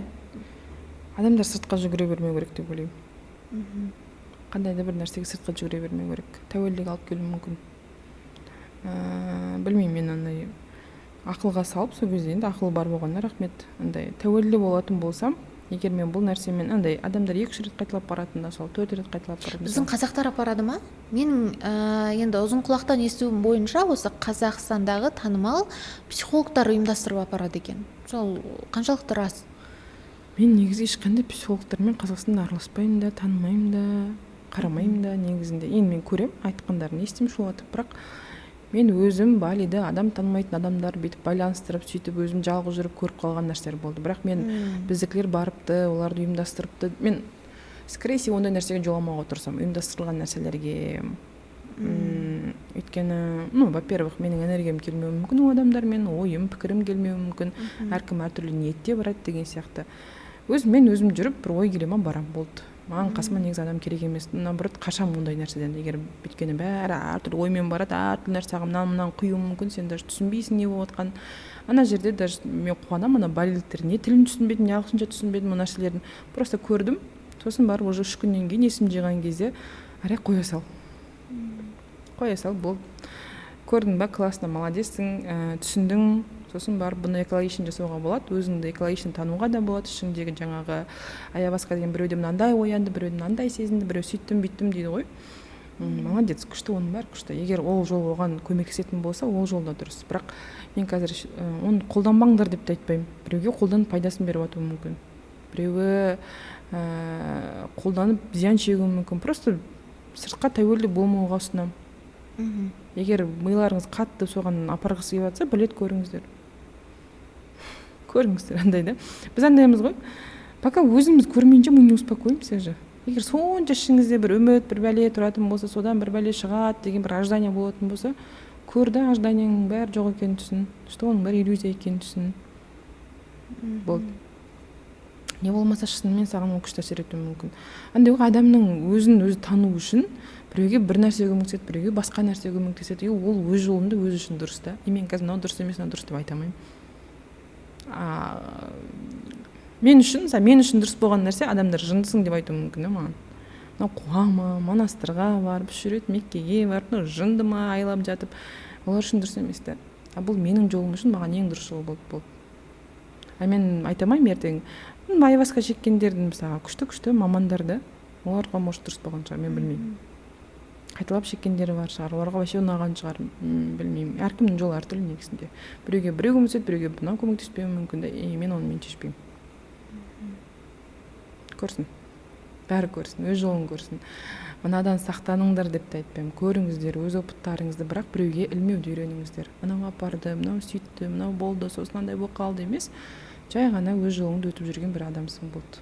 S2: Адамдар сыртқа жүгіре бермеу керек деп ойлаймын. Қандай да бір нәрсеге сыртқа жүгіре бермеу керек, тәуелділік алып келуі мүмкін. Білмеймін, мен андай Ақылға салып, сол кезде енді ақыл бар болғанына рахмет. Андай тәуелді болатын болсам, егер мен бұл нәрсемен, андай адамдар 2-3 рет қайталап баратын да, сол 4 рет қайталап баратын.
S1: Біздің қазақтар апарады ма? Менің енді ұзын құлақтан естуім бойынша, осы Қазақстандағы танымал психологтар ұйымдастырып апарады екен. Сол қаншалықты рас?
S2: Мен негізі ешқандай психологтармен Қазақстанда араласпаймын да, танымаймын да, қарамаймын да негізінде. Енді мен көремін, айтқандарын естимін шулатып, бірақ мен өзім Балиде адам танымайтын адамдар бүйтіп байланыстырып, сөйтіп өзім жалғыз жүріп көріп қалған нәрселер болды. Бірақ мен біздікілер барыпты, оларды ұйымдастырыпты, мен, скорее всего, ондай нәрсеге жоламауға тырысамын, ұйымдастырылған нәрселерге. Өйткені, ну, во первых, менің энергиям келмеуі мүмкін ол адамдармен, ойым, пікірім келмеуі мүмкін. Әркім әртүрлі ниетте барады деген сияқты. Өзім, мен өзім жүріп, бір ой келе ма, барамын, болды. Маған қасыма негізі адам керек емес, наоборот, қашамын ондай нәрседен. Егер, өйткені бәрі әртүрлі оймен барады, әртүрлі нәрсе саған мынаны, мынаны құюы мүмкін, сен даже түсінбейсің не болып жатқанын. Ана жерде даже мен қуанамын, ана балиліктер не тілін түсінбедім, не ағылшынша түсінбедім ол нәрселерін, просто көрдім. Сосын барып уже 3 күннен кейін есім жиған кезде: «Арай, қоя сал, қоя сал, болды, көрдің ба, классно, молодецсің, түсіндің». Сосын барып бұны экологичный жасауға болады, өзіңді экологичный тануға да болады. Ішіңдегі жаңағы аяваска деген, біреуде мынандай оянды, біреуде мынандай сезінді, біреу сөйттім, бүйттім дейді ғой. Молодец, күшті, оның бәрі күшті. Егер ол жол оған көмектесетін болса, ол жол да дұрыс. Бірақ мен қазір оны қолданбаңдар деп те айтпаймын. Біреуге қолданып, пайдасын беріп жатуы мүмкін, біреуі қолданып, зиян шегуі мүмкін. Просто сыртқа тәуелді болмауға ұсынамын. Егер миларыңыз қатты соған апарғысы келіп жатса, бір рет көріңіздер, көріңіздер. Андай да, біз андаймыз ғой, пока өзіміз көрмейінше, мы не успокоимся же. Егер сонша ішіңізде бір үміт, бір бәле тұратын болса, содан бір бәле шығады деген бір ожидание болатын болса, көр да, ожиданияңның бәрі жоқ екенін түсін, что оның бәрі иллюзия екенін түсін, болды. Не болмаса шынымен саған ол күшті әсер етуі мүмкін. Андай ғой, адамның өзін өзі тану үшін біреуге бір нәрсе көмектеседі, біреуге басқа нәрсе көмектеседі, и ол өз жолында өзі үшін дұрыс та. И мен қазір мынау дұрыс емес, мынау дұрыс деп айта алмаймын. Мен үшін, мысалы, мен үшін дұрыс болған нәрсе, адамдар жындысың деп айтуы мүмкін да маған. Мынау қуа ма, монастырға барып, үш рет Меккеге барып, мынау жынды ма айлап жатып? Олар үшін дұрыс емес та. А бұл менің жолым үшін маған ең дұрыс жол болды, болды. А мен айта алмаймын ертең аяваска шеккендердің, мысалға, күшті күшті мамандар да, оларға, может, дұрыс болған шығар, мен білмеймін. Қайталап шеккендері бар шығар, оларға вообще ұнаған шығар, білмеймін. Әркімнің жолы әртүрлі негізінде. Біреуге біреу көмектеседі, біреуге мынау көмектеспеуі мүмкін да. И мен оны мен шешпеймін. Көрсін, бәрі көрсін, өз жолын көрсін. Мынадан сақтаныңдар деп те айтпаймын. Көріңіздер өз опыттарыңызды, бірақ біреуге ілмеуді үйреніңіздер. Анау апарды, мынау сөйтті, мынау болды, сосын андай болып қалды емес, жай ғана өз жолыңды өтіп жүрген бір адамсың, болды.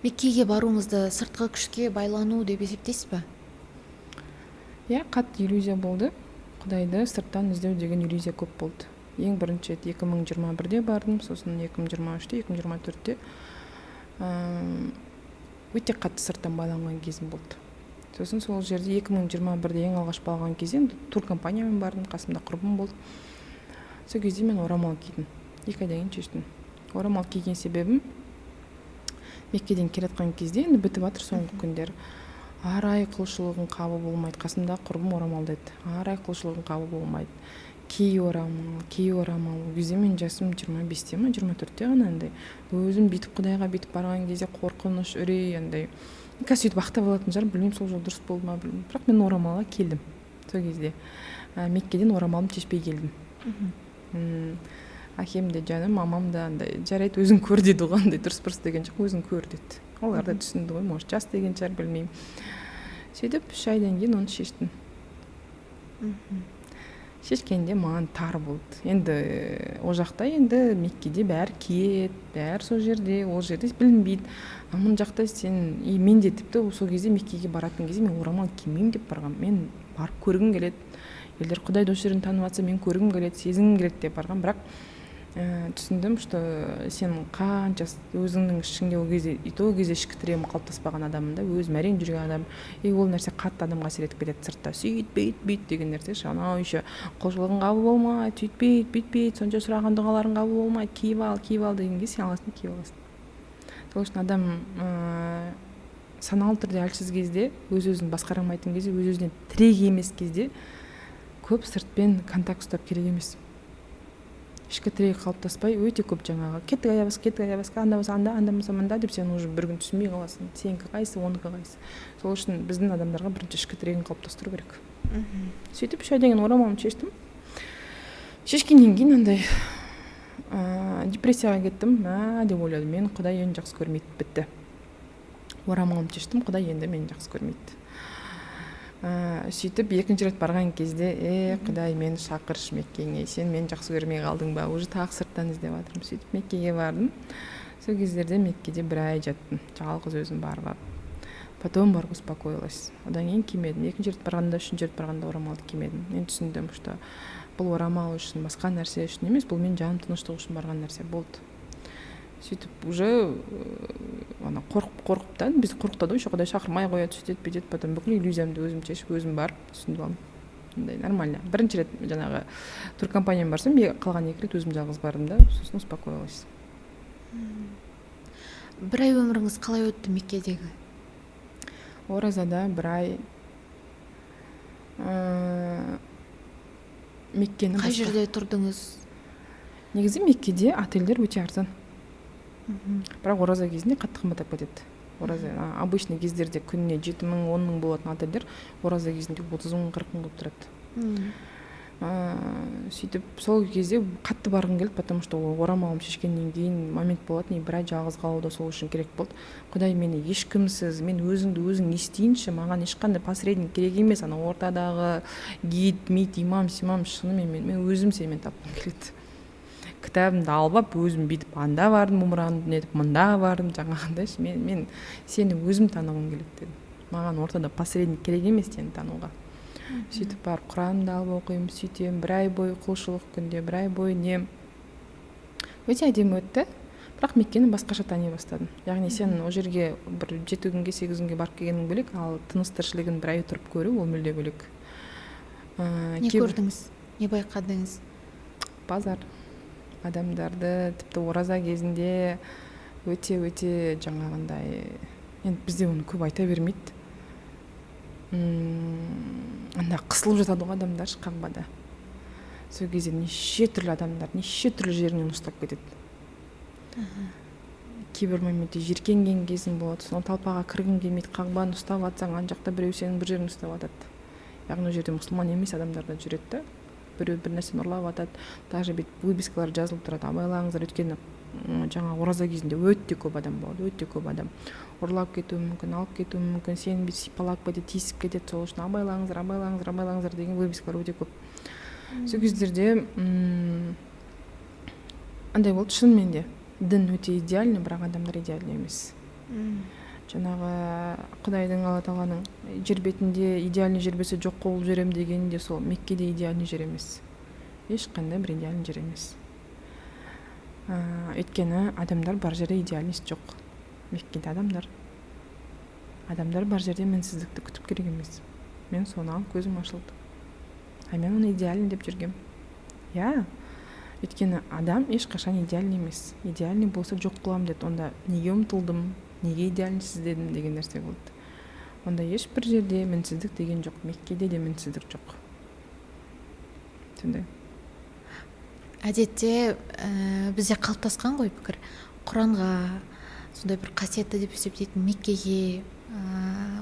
S1: Меккеге баруыңызды сыртқы күшке байлану деп есептейсіз ба?
S2: Иә, қатты иллюзия болды. Құдайды сырттан іздеу деген иллюзия көп болды. Ең бірінші рет 2021-де бардым, сосын 2023-те, 2024-те өте қатты сырттан байланған кезім болды. Сосын сол жерде 2021-де ең алғаш барған кезде енді туркомпаниямен бардым, қасымда құрбым болды. Сол кезде мен орамал кидім, 2 айдан кейін шештім. Орамал киген себебім, Меккеден келе жатқан кезде, енді бітіп жатыр соңғы күндер, «Арай, құлшылығың қабыл болмайды». Қасымдағы құрбым орамал деді. «Арай, құлшылығың қабыл болмайды, ки орамал, ки орамал». Ол кезде менің жасым 25-те ма, 24-те ғана. Андай өзім бүйтіп құдайға бүйтіп барған кезде қорқыныш, үрей, андай қазір сөйтіп ақтап алатын шығармын, білмеймін, сол жол дұрыс болды ма, білмеймін. Бірақ мен орамалға келдім сол кезде, Меккеден орамалымды шешпей келдім. Әкем де, жаным мамам да андай: «Жарайды, өзің көр», — деді ғой. Андай дұрыс бұрыс деген жоқ, «Өзің көр», — деді. Олар да түсінді ғой, может, жас деген шығар, білмеймін. Сөйтіп 3 айдан кейін оны шештім. Шешкенде маған тар болды енді. Ол жақта енді Меккеде бәрі киеді, бәрі сол жерде, ол жерде білінбейді. А мына жақта сен, и мен де тіпті сол кезде, Меккеге баратын кезде, мен орамал кимеймін деп барғанмын. Мен барып көргім келеді, елдер құдайды осы жерден танып жатса, мен көргім келеді, сезінгім келеді деп барғанмын. Бірақ түсіндім, что сен қанша өзіңнің ішіңде, ол кезде, и то ол кезде ішкі тірегім қалыптаспаған адаммын да, өзім әрең жүрген адам. И ол нәрсе қатты адамға әсер етіп кетеді, сыртта сөйт, бүйт, бүйт деген нәрсе ше. Анау еще құлшылығың қабыл болмайды, сөйтпейді, бүйтпейді, сонша сұраған дұғаларың қабыл болмайды, киіп ал, киіп ал деген кезде сен аласың да киіп аласың. Сол үшін адам саналы түрде әлсіз кезде, өз өзін басқара алмайтын кезде, өз өзіне тірек емес кезде көп сыртпен контакт ұстап керек емес. Ішкі тірегі қалыптаспай, өте көп жаңағы кеттік аяқ кеттік, аяқ анда болса анда, анда болса мында деп, сен уже бір күн түсінбей қаласың, сенікі қайсы, оныкі қайсы. Сол үшін біздің адамдарға бірінші ішкі тірегін қалыптастыру керек. Сөйтіп 3 айдан кейін орамалымды шештім. Шешкеннен кейін андай депрессияға кеттім. Мә, деп ойладым, мен Құдай енді жақсы көрмейді, бітті, орамалымды шештім, Құдай енді мені жақсы көрмейді. Сөйтіп екінші рет барған кезде: «Е, Құдай, мені шақыршы Меккеңе, сен мені жақсы көрмей қалдың ба?» Уже тағы сырттан іздеп жатырмын. Сөйтіп Меккеге бардым. Сол кездерде Меккеде бір ай жаттым жалғыз өзім барып алып. Потом барып успокоилась. Одан кейін кимедім. Екінші рет барғанда, үшінші рет барғанда орамалды кимедім. Мен түсіндім, что бұл орамал үшін, басқа нәрсе үшін емес, бұл менің жаным тыныштығы үшін барған нәрсе болды. Сөйтіп уже ана қорқып қорқып та, бізді қорқытады ғой еще, Құдай шақырмай қояды, сөйтеді, бүйтеді. Потом бүкіл иллюзиямды өзім шешіп, өзім барып түсініп алдым. Андай нормально. Бірінші рет жаңағы туркомпаниямен барсам, қалған екі рет өзім жалғыз бардым да, сосын успокоилась.
S1: Бір ай өміріңіз қалай өтті Меккедегі?
S2: Оразада бір ай Меккені
S1: Қай жерде тұрдыңыз?
S2: Негізі Меккеде отельдер өте арзан, бірақ ораза кезінде қатты қымбаттап кетеді. Ораза, обычный кездерде күніне 7000, 10 000 болатын отельдер ораза кезінде 30 000, 40 000 болып тұрады. Сөйтіп сол кезде қатты барғым келді, потому что ол орамалымды шешкеннен кейін момент болатын, и бір ай жалғыз қалу да сол үшін керек болды. Құдай, мені ешкімсіз, мен өзіңді өзің естейінші, маған ешқандай посредник керек емес, ана ортадағы гид мид, имам симам шынымен мен өзім сенімен тапқым келеді. Кітабымды алып алып, өзім бүйтіп анда бардым, умраны нетіп, мында бардым, жаңағындай мен сені өзім танығым келеді дедім. Маған ортада посредник керек емес сені тануға. Сөйтіп барып Құранымды алып оқимын, сөйтемін. Бір ай бойы құлшылық, күнде бір ай бойы не, өте әдемі өтті. Бірақ Меккені басқаша тани бастадым. Яғни сен ол жерге бір 7 күнге, 8 күнге барып келгенің бөлек, ал тыныс тіршілігін бір ай тұрып көру, ол мүлде бөлек.
S1: Не көрдіңіз, не байқадыңыз?
S2: Базар, адамдарды, тіпті ораза кезінде өте өте жаңағындай, енді бізде оны көп айта бермейді, анда қысылып жатады ғой адамдар Қағбада. Сол кезде неше түрлі адамдар неше түрлі жерінен ұстап кетеді. Кейбір моментте жиіркенген кезің болады, соны толпаға кіргің келмейді. Қағбаны ұстап жатсаң, ана жақта біреу сенің бір жеріңді ұстап жатады. Яғни ол жерде мұсылман емес адамдар да жүреді да, біреу бір нәрсені ұрлап жатады. Даже бүйтіп вывескалар жазылып тұрады: «Абайлаңыздар», өйткені жаңағы ораза кезінде өте көп адам болады, өте көп адам ұрлап кетуі мүмкін, алып кетуі мүмкін, сені бүйтіп сипалап кетеді, тиісіп кетеді. Сол үшін «Абайлаңыздар, абайлаңыздар, абайлаңыздар» деген вывескалар өте көп. Сол кездерде андай болды: шынымен де дін өте идеальный, бірақ адамдар идеальный емес. Жаңағы Құдайдың, Алла Тағаланың «Жер бетінде идеальный жер болса, жоқ қылып жіберемін» дегені де сол. Меккеде идеальный жер емес, ешқандай бір идеальный жер емес, өйткені адамдар бар жерде идеальность жоқ. Меккеде адамдар бар жерде мінсіздікті күтіп керек емес. Мен соны көзім ашылды, а мен оны идеальный деп жүргем, иә. Өйткені адам ешқашан идеальный емес. Идеальный болса, жоқ қыламын деді, онда неге ұмтылдым, неге идеальность іздедім деген нәрсе болды. Онда ешбір жерде мінсіздік деген жоқ, Меккеде де мінсіздік жоқ, сондай.
S1: Әдетте бізде қалыптасқан ғой пікір, Құранға сондай бір қасиетті деп есептейтін Меккеге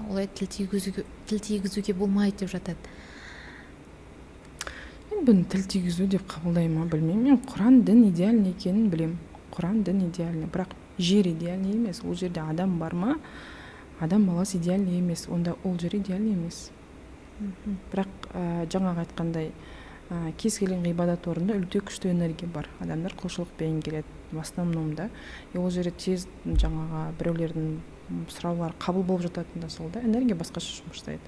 S1: олай тіл тигізуге болмайды деп жатады.
S2: Мен бұны тіл тигізу деп қабылдаймын ма, білмеймін. Мен Құран дін идеальный екенін білемін. Құран дін идеальный, бірақ жер идеальный емес. Ол жерде адам бар ма? Адам баласы идеальный емес, онда ол жер идеальный емес. Бірақ жаңағы айтқандай, кез келген ғибадат орнында өте күшті энергия бар, адамдар құлшылықпен келеді в основном да. И ол жерде тез жаңағы біреулердің сұраулары қабыл болып жататын да сол да, энергия басқаша жұмыс жасайды.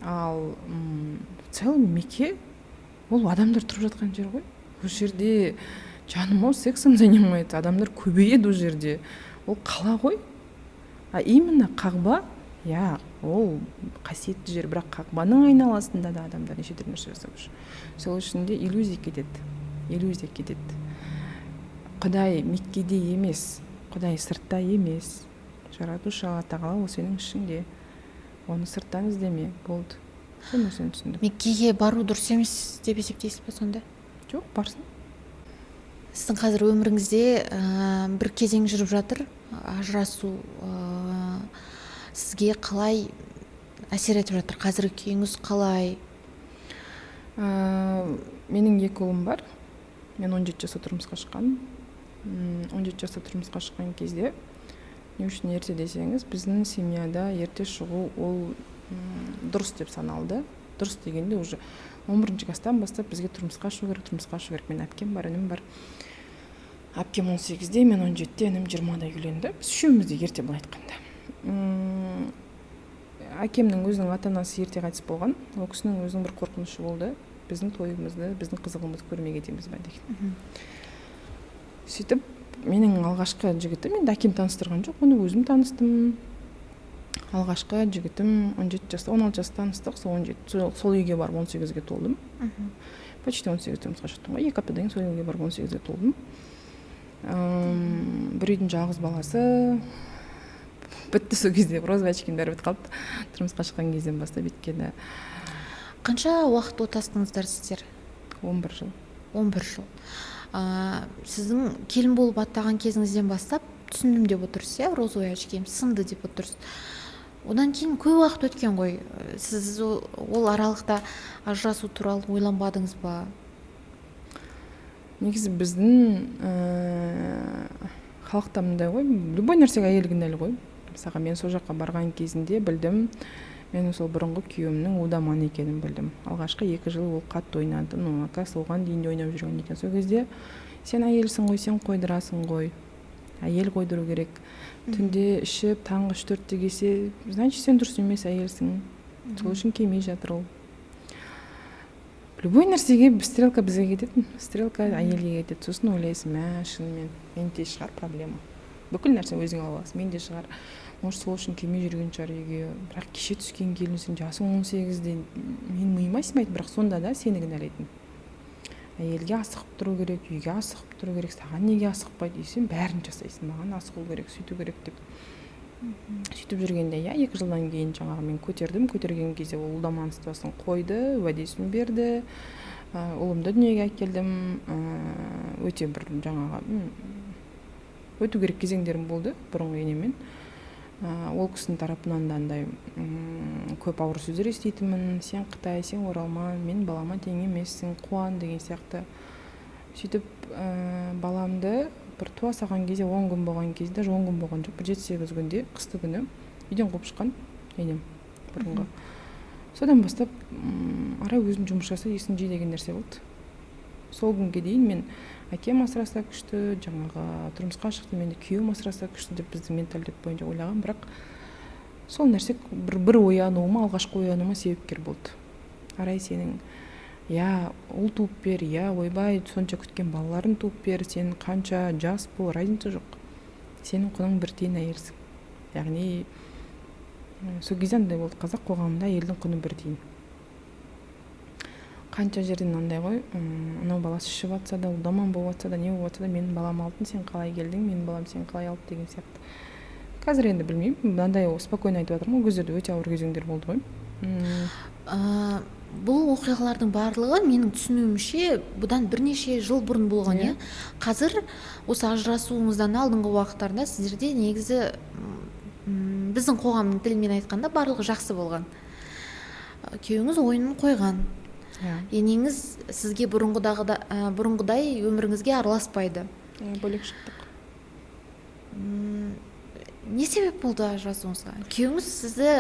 S2: Ал в целом Мекке ол адамдар тұрып жатқан жер ғой. Ол жерде, жаным ау, сексом занимается, адамдар көбейеді ол жерде, ол қала ғой. А именно Қағба, иә, ол қасиетті жер, бірақ Қағбаның айналасында да адамдар неше түрлі нәрсе жасап жүр. Сол үшін де иллюзия кетеді, иллюзия кетеді. Құдай Меккеде емес, Құдай сыртта емес. Жаратушы Алла Тағала ол сенің ішіңде, оны сырттан іздеме, болды. Сол нәрсені түсіндім.
S1: Меккеге бару дұрыс емес деп есептейсіз ба сонда?
S2: Жоқ, барсын.
S1: Сіздің қазір өміріңізде бір кезең жүріп жатыр, ажырасу. Сізге қалай әсер етіп жатыр, қазіргі күйіңіз қалай?
S2: Менің екі ұлым бар. Мен 17 жаста тұрмысқа шыққанмын. 17 жаста тұрмысқа шыққан кезде, не үшін ерте десеңіз, біздің семьяда ерте шығу ол дұрыс деп саналды. Дұрыс дегенде, уже 11-класстан бастап бізге тұрмысқа шығу керек, тұрмысқа шығу керек. Менің әпкем бар, інім бар. Әпкем 18-де, мен 17-де, інім 20-да үйленді. Біз үшеуміз де ерте, былай айтқанда. Әкемнің өзінің ата анасы ерте қайтыс болған. Ол кісінің өзінің бір қорқынышы болды: біздің тойымызды, біздің қызығымызды көрмей кетеміз ба деген. Сөйтіп, менің алғашқы жігітім, енді әкем таныстырған жоқ, оны өзім таныстым. Алғашқы жігітім 17 жаста, 16 жаста таныстық. Сол 17, сол үйге барып 18-ге толдым. Почти 18-де тұрмысқа шықтым ғой, 2 аптадан кейін сол үйге барып 18-ге толдым. Бір үйдің жалғыз баласы бітті. Сол кезде розовый очкиім бәрі бітіп қалды тұрмысқа шыққан кезден бастап, өйткені
S1: Қанша уақыт отастыңыздар сіздер?
S2: 11 жыл.
S1: 11 жыл. Сіздің келін болып аттаған кезіңізден бастап түсіндім деп отырсыз, иә, розовый очкиім сынды деп отырсыз. Одан кейін көп уақыт өткен ғой. Сіз ол аралықта ажырасу туралы ойланбадыңыз ба?
S2: Негізі біздің халықта мындай ғой, любой нәрсеге әйел кінәлі ғой. Мысалға, мен сол жаққа барған кезінде білдім, менің сол бұрынғы күйеуімнің лудоман екенін білдім. Алғашқы 2 жыл ол қатты ойнады. Ну, оказывается, оған дейін де ойнап жүрген екен. Сол кезде: «Сен әйелсің ғой, сен қойдырасың ғой, әйел қойдыру керек. Түнде ішіп, таңғы 3-4-те келсе, значит, сен дұрыс емес әйелсің, сол үшін келмей жатыр ол». Любой нәрсеге стрелка бізге кететін, стрелка әйелге кетеді. Сосын ойлайсың: мә, шынымен менде шығар проблема. Бүкіл нәрсе өзіңе алып аласың, менде шығар, может, сол үшін келмей жүрген шығар үйге. Бірақ кеше түскен келінсің, жасың 18-де, менің миыма сыймайды. Бірақ сонда да сені кінәлайтын: әйелге асығып тұру керек, үйге асығып тұру керек, саған неге асықпайды? И сен бәрін жасайсың, маған асығу керек, сөйту керек деп. Сөйтіп жүргенде, иә, 2 жылдан кейін жаңағы мен көтердім. Көтерген кезде ол лудоманствосын қойды, уәдесін берді. Ұлымды дүниеге әкелдім. Өте бір жаңағы өту керек кезеңдерім болды бұрынғы енеммен. Ол кісінің тарапынан да андай көп ауыр сөздер еститінмін: сен қытай, сен оралман, мен балама тең емессің, қуан деген сияқты. Сөйтіп, баламды бір туа салған кезде, 10 күн болған кезде, даже 10 күн болған жоқ, бір 7-8 күнде, қысты күні үйден қуып шыққан енем бұрынғы. Содан бастап Арай, өзің жұмыс жаса, есін жи деген нәрсе болды. Сол күнге дейін мен әкем асыраса күшті, жаңағы тұрмысқа шықтым, енді күйеуім асыраса күшті деп біздің менталитет бойынша ойлағанмын. Бірақ сол нәрсе бір оянуыма, алғашқы оянуыма себепкер болды. Арай, сенің, иә, ұл туып бер, иә, ойбай, сонша күткен балаларын туып бер, сен қанша жас бол, разница жоқ, сенің құның бір тиын, әйелсің. Яғни сол кезде андай болды: қазақ қоғамында әйелдің құны бір тиын. Қанша жерден андай ғой, анау баласы ішіп жатса да, лудоман болып жатса да, не болып жатса да, менің балам алтын, сен қалай келдің, менің балам сен қалай алды деген сияқты. Қазір енді білмеймін, мынандай спокойно айтып жатырмын ғой, ол кездерде өте ауыр кезеңдер болды ғой.
S1: Бұл оқиғалардың барлығы, менің түсінуімше, бұдан бірнеше жыл бұрын болған, иә? Қазір осы ажырасуыңыздан алдыңғы уақыттарда сіздерде негізі, біздің қоғамның тілімен айтқанда, барлығы жақсы болған. Күйеуіңіз ойынын қойған, енеңіз сізге бұрынғыдай өміріңізге араласпайды.
S2: Иә, бөлек шықтық.
S1: Не себеп болды ажырасуыңызға? Күйеуіңіз сізді,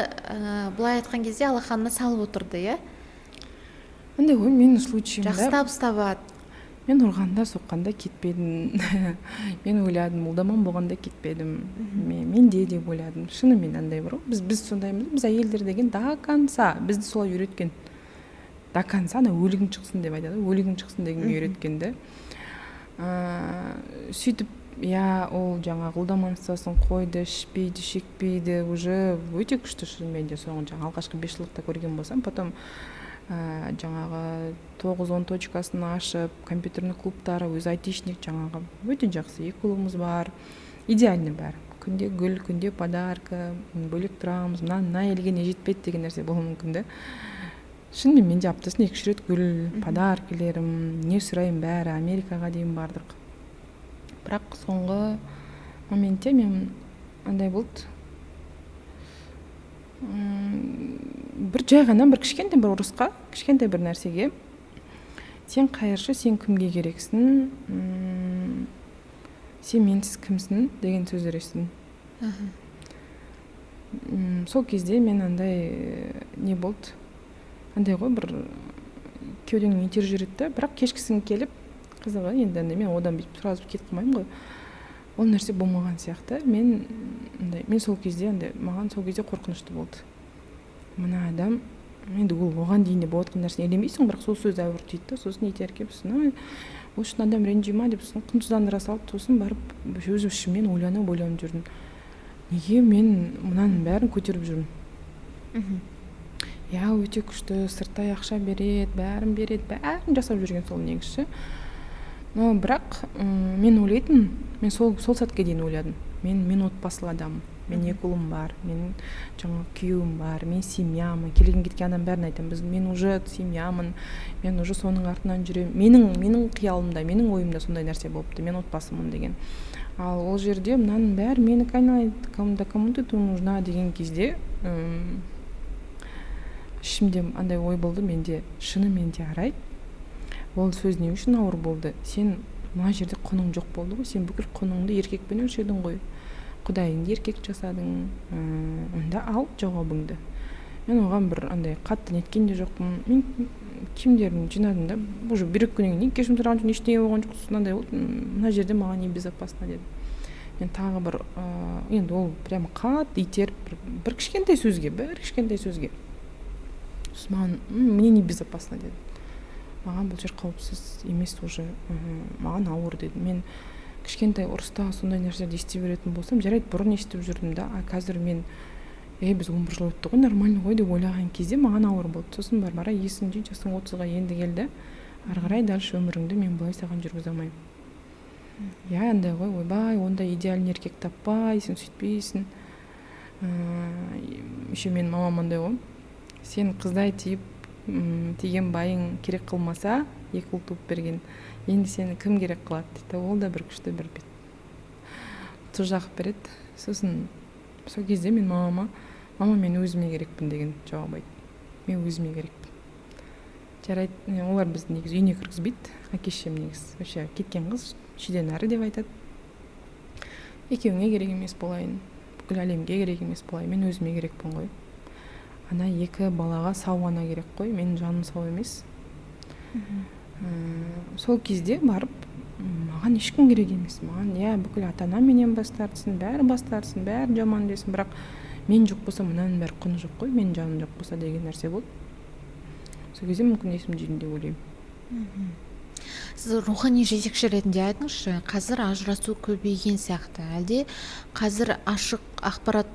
S1: былай айтқан кезде, алақанына салып отырды, иә?
S2: Андай ғой менің случайымда.
S1: Жақсы табыс табады.
S2: Мен ұрғанда соққанда кетпедім. Мен ойладым, лудоман болғанда кетпедім. Менде деп ойладым. Шынымен андай бар ғой, біз сондаймыз. Біз әйелдер деген до конца, бізді солай үйреткен, до конца ана өлігің шықсын деп айтады ғой, өлігің шықсын дегенге үйреткен да. Сөйтіп, иә, ол жаңағы лудоманствосын қойды, ішпейді, шекпейді, уже өте күшті шынымен де. Соңғы жаңағы алғашқы 5 жылдықта көрген болсам, потом жаңағы 9-10 точкасын ашып, компьютерный клубтары, өзі айтишник, жаңағы өте жақсы, екі ұлымыз бар, идеальный бәрі. Күнде гүл, күнде подарка, бөлек тұрамыз, мына әйелге не жетпеді деген нәрсе болуы мүмкін да. Шынымен менде аптасына 2-3 рет гүл, подаркілерім, не сұраймын, бәрі. Америкаға дейін бардық. Бірақ соңғы моментте мен андай болды, бір жай ғана бір кішкентай бір ұрысқа, кішкентай бір нәрсеге: «Сен қайыршы, сен кімге керексің, сен менсіз кімсің?» – деген сөздер естідім. Сол кезде мен андай не болды, андай ғой, бір кеудеңнен итеріп жібереді да. Бірақ кешкісін келіп, қызығы енді, андай мен одан бүйтіп сразу кетіп қалмаймын ғой, ол нәрсе болмаған сияқты. Мен андай, мен сол кезде андай, маған сол кезде қорқынышты болды. Мына адам енді, ол оған дейін де болып жатқан нәрсені елемейсің, бірақ сол сөз ауыр тиді да. Сосын итеріп келіп, сосын: «Ай, ол үшін адам ренжи ма?» – деп, сосын құнсыздандыра салды. Сосын барып өз ішімнен ойланып ойланып жүрдім: неге мен мынаның бәрін көтеріп жүрмін? Иә, өте күшті, сырттай ақша береді, бәрін береді, бәрін жасап жүрген сол негізі ше. Но бірақ мен ойлайтынмын, мен сол сәтке дейін ойладым: мен отбасылы адаммын, мен екі ұлым бар, менің жаңағы күйеуім бар, мен семьямын. Келген кеткен адам бәрін айтамын: біз, мен уже семьямын, мен уже соның артынан жүремін. Менің қиялымда, менің ойымда сондай нәрсе болыпты, мен отбасымын деген. Ал ол жерде мынаның бәрі менікі, айналайын, кому да кому ты нужна деген кезде ішімде андай ой болды менде: шынымен де, Арай, ол сөз не үшін ауыр болды? Сен мына жерде құның жоқ болды ғой, сен бүкіл құныңды еркекпен өлшедің ғой, құдайыңды еркек жасадың. Онда ал жауабыңды. Мен оған бір андай қатты неткен де жоқпын. Мен киімдерімді жинадым да, уже бір екі күннен кейін кешірім сұраған жоқ, ештеңе болған жоқ. Сосын андай болды: «Мына жерде маған небезопасно», – дедім мен. Тағы бір енді ол прямо қатты итеріп, бір кішкентай сөзге, бір кішкентай сөзге. Сосын маған «Мне небезопасно», – дедім, «маған бұл жер қауіпсіз емес уже, маған ауыр», – дедім. Мен кішкентай ұрыста сондай нәрселерді ести беретін болсам, жарайды, бұрын естіп жүрдім да, а қазір мен: «Ей, біз 11 жыл өтті ғой, нормально ғой», – деп ойлаған кезде маған ауыр болды. Сосын барып: «Арай, есіңді жи, жасың 30-ға енді келді, ары қарай дальше өміріңді мен бұлай саған жүргізе алмаймын». Иә, андай ғой: «Ойбай, ондай идеальный еркек таппайсың, сөйтпейсің». Еще менің мамам андай ғой: «Сен қыздай тиіп, тиген байың керек қылмаса, екі ұл туып берген, енді сені кім керек қылады?» – дейді. Ол да бір күшті бір бет тұз жағып береді. Сосын сол кезде мен мамама: «Мама, мен өзіме керекпін», – деген жауап айттым. Мен өзіме керекпін. Жарайды, олар бізді негізі үйіне кіргізбейді. Әке шешем негізі вообще «кеткен қыз шиден әрі» деп айтады. Екеуіңе керек емес болайын, бүкіл әлемге керек емес болайын, мен өзіме керекпін ғой. Ана екі балаға сау ана керек қой, менің жаным сау емес. Сол кезде барып, маған ешкім керек емес. Маған, иә, бүкіл ата анам менен бас тартсын, бәрі бас тартсын, бәрі жаман десін, бірақ мен жоқ болса, мынаның бәрі құны жоқ қой, менің жаным жоқ болса деген нәрсе болды. Сол кезде мүмкін есімді жидым деп ойлаймын.
S1: Сіз рухани жетекші ретінде айтыңызшы, қазір ажырасу көбейген сияқты. Әлде қазір ашық ақпарат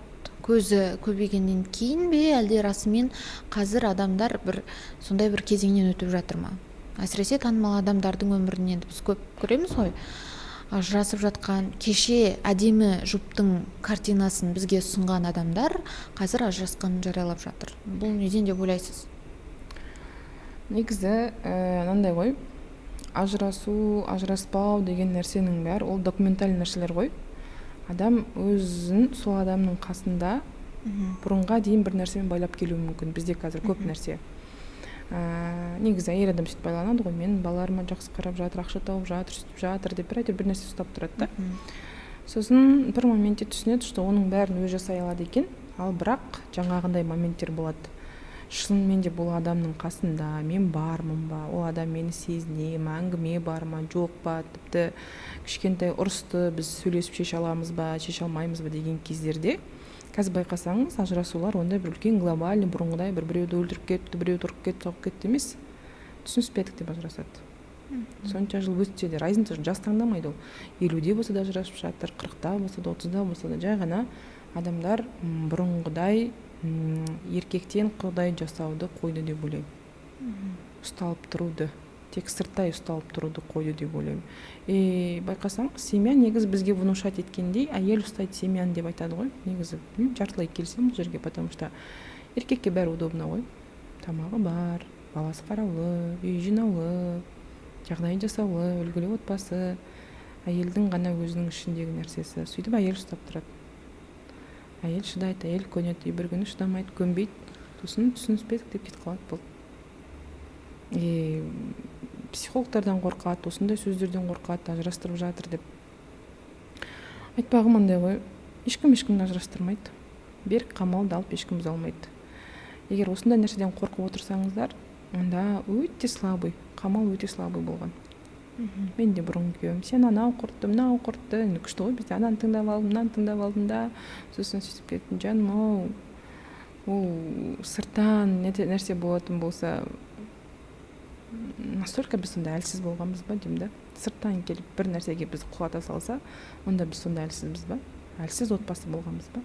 S1: көзі көбейгеннен кейін бе, әлде расымен қазір адамдар бір сондай бір кезеңнен өтіп жатыр ма? Әсіресе танымал адамдардың өмірін енді біз көп көреміз ғой ажырасып жатқан. Кеше әдемі жұптың картинасын бізге ұсынған адамдар қазір ажырасқанын жариялап жатыр. Бұл неден деп ойлайсыз?
S2: Негізі мынандай ғой: ажырасу, ажыраспау деген нәрсенің бәрі ол документальный нәрселер ғой. Адам өзін сол адамның қасында бұрынға дейін бір нәрсемен байлап келуі мүмкін. Бізде қазір көп нәрсе, негізі әйел адам сөйтіп байланады ғой: «Менің балаларыма жақсы қарап жатыр, ақша тауып жатыр, сөйтіп жатыр», – деп бір әйтеуір бір нәрсе ұстап тұрады да. Сосын бір моментте түсінеді, что оның бәрін өзі жасай алады екен. Ал бірақ жаңағындай моменттер болады: шынымен де бұл адамның қасында мен бармын ба, ол адам мені сезіне ма, әңгіме бар ма, жоқ па, тіпті кішкентай ұрысты біз сөйлесіп шеше аламыз ба, шеше алмаймыз ба деген кездерде. Қазір байқасаңыз, ажырасулар ондай бір үлкен глобальный, бұрынғыдай бір біреуді өлтіріп кетті, біреуді ұрып кетті, соғып кетті емес, түсініспедік деп ажырасады. Сонша жыл өтсе де, разница жас таңдамайды, ол 50-де болса да ажырасып жатыр, 40-та болса да, 30-да болса да. Жай ғана адамдар бұрынғыдай еркектен құдай жасауды қойды деп ойлаймын, ұсталып тұруды, тек сырттай ұсталып тұруды қойды деп ойлаймын. И байқасаңыз, семья негізі бізге внушать еткендей, әйел ұстайды семьяны деп айтады ғой. Негізі білмеймін, жартылай келісемін бұл жерге, потому что еркекке бәрі удобно ғой: тамағы бар, баласы қараулы, үйі жинаулы, жағдайы жасаулы, үлгілі отбасы. Әйелдің ғана өзінің ішіндегі нәрсесі. Сөйтіп әйел ұстап тұрады, әйел шыдайды, әйел көнеді. И бір күні шыдамайды, көнбейді, сосын түсініспедік деп кетіп қалады, болды. И психологтардан қорқады, осындай сөздерден қорқады, ажырастырып жатыр деп. Айтпағым мындай ғой: ешкім ешкімді ажырастырмайды, берік қамалды алып ешкім бұза алмайды. Егер осындай нәрседен қорқып отырсаңыздар, онда өте слабый қамал, өте слабый болған. Мен де бұрынғы күйеуім: «Сен анау құртты, мынау құртты». Енді күшті ғой бізде, ананы тыңдап алдым, мынаны тыңдап алдым да, сосын сөйтіп кеттім. Жаным ау, ол сырттан нәрсе болатын болса, настолько біз сондай әлсіз болғанбыз ба деймін да. Сырттан келіп бір нәрсеге бізді құлата салса, онда біз сондай әлсізбіз ба, әлсіз отбасы болғанбыз ба?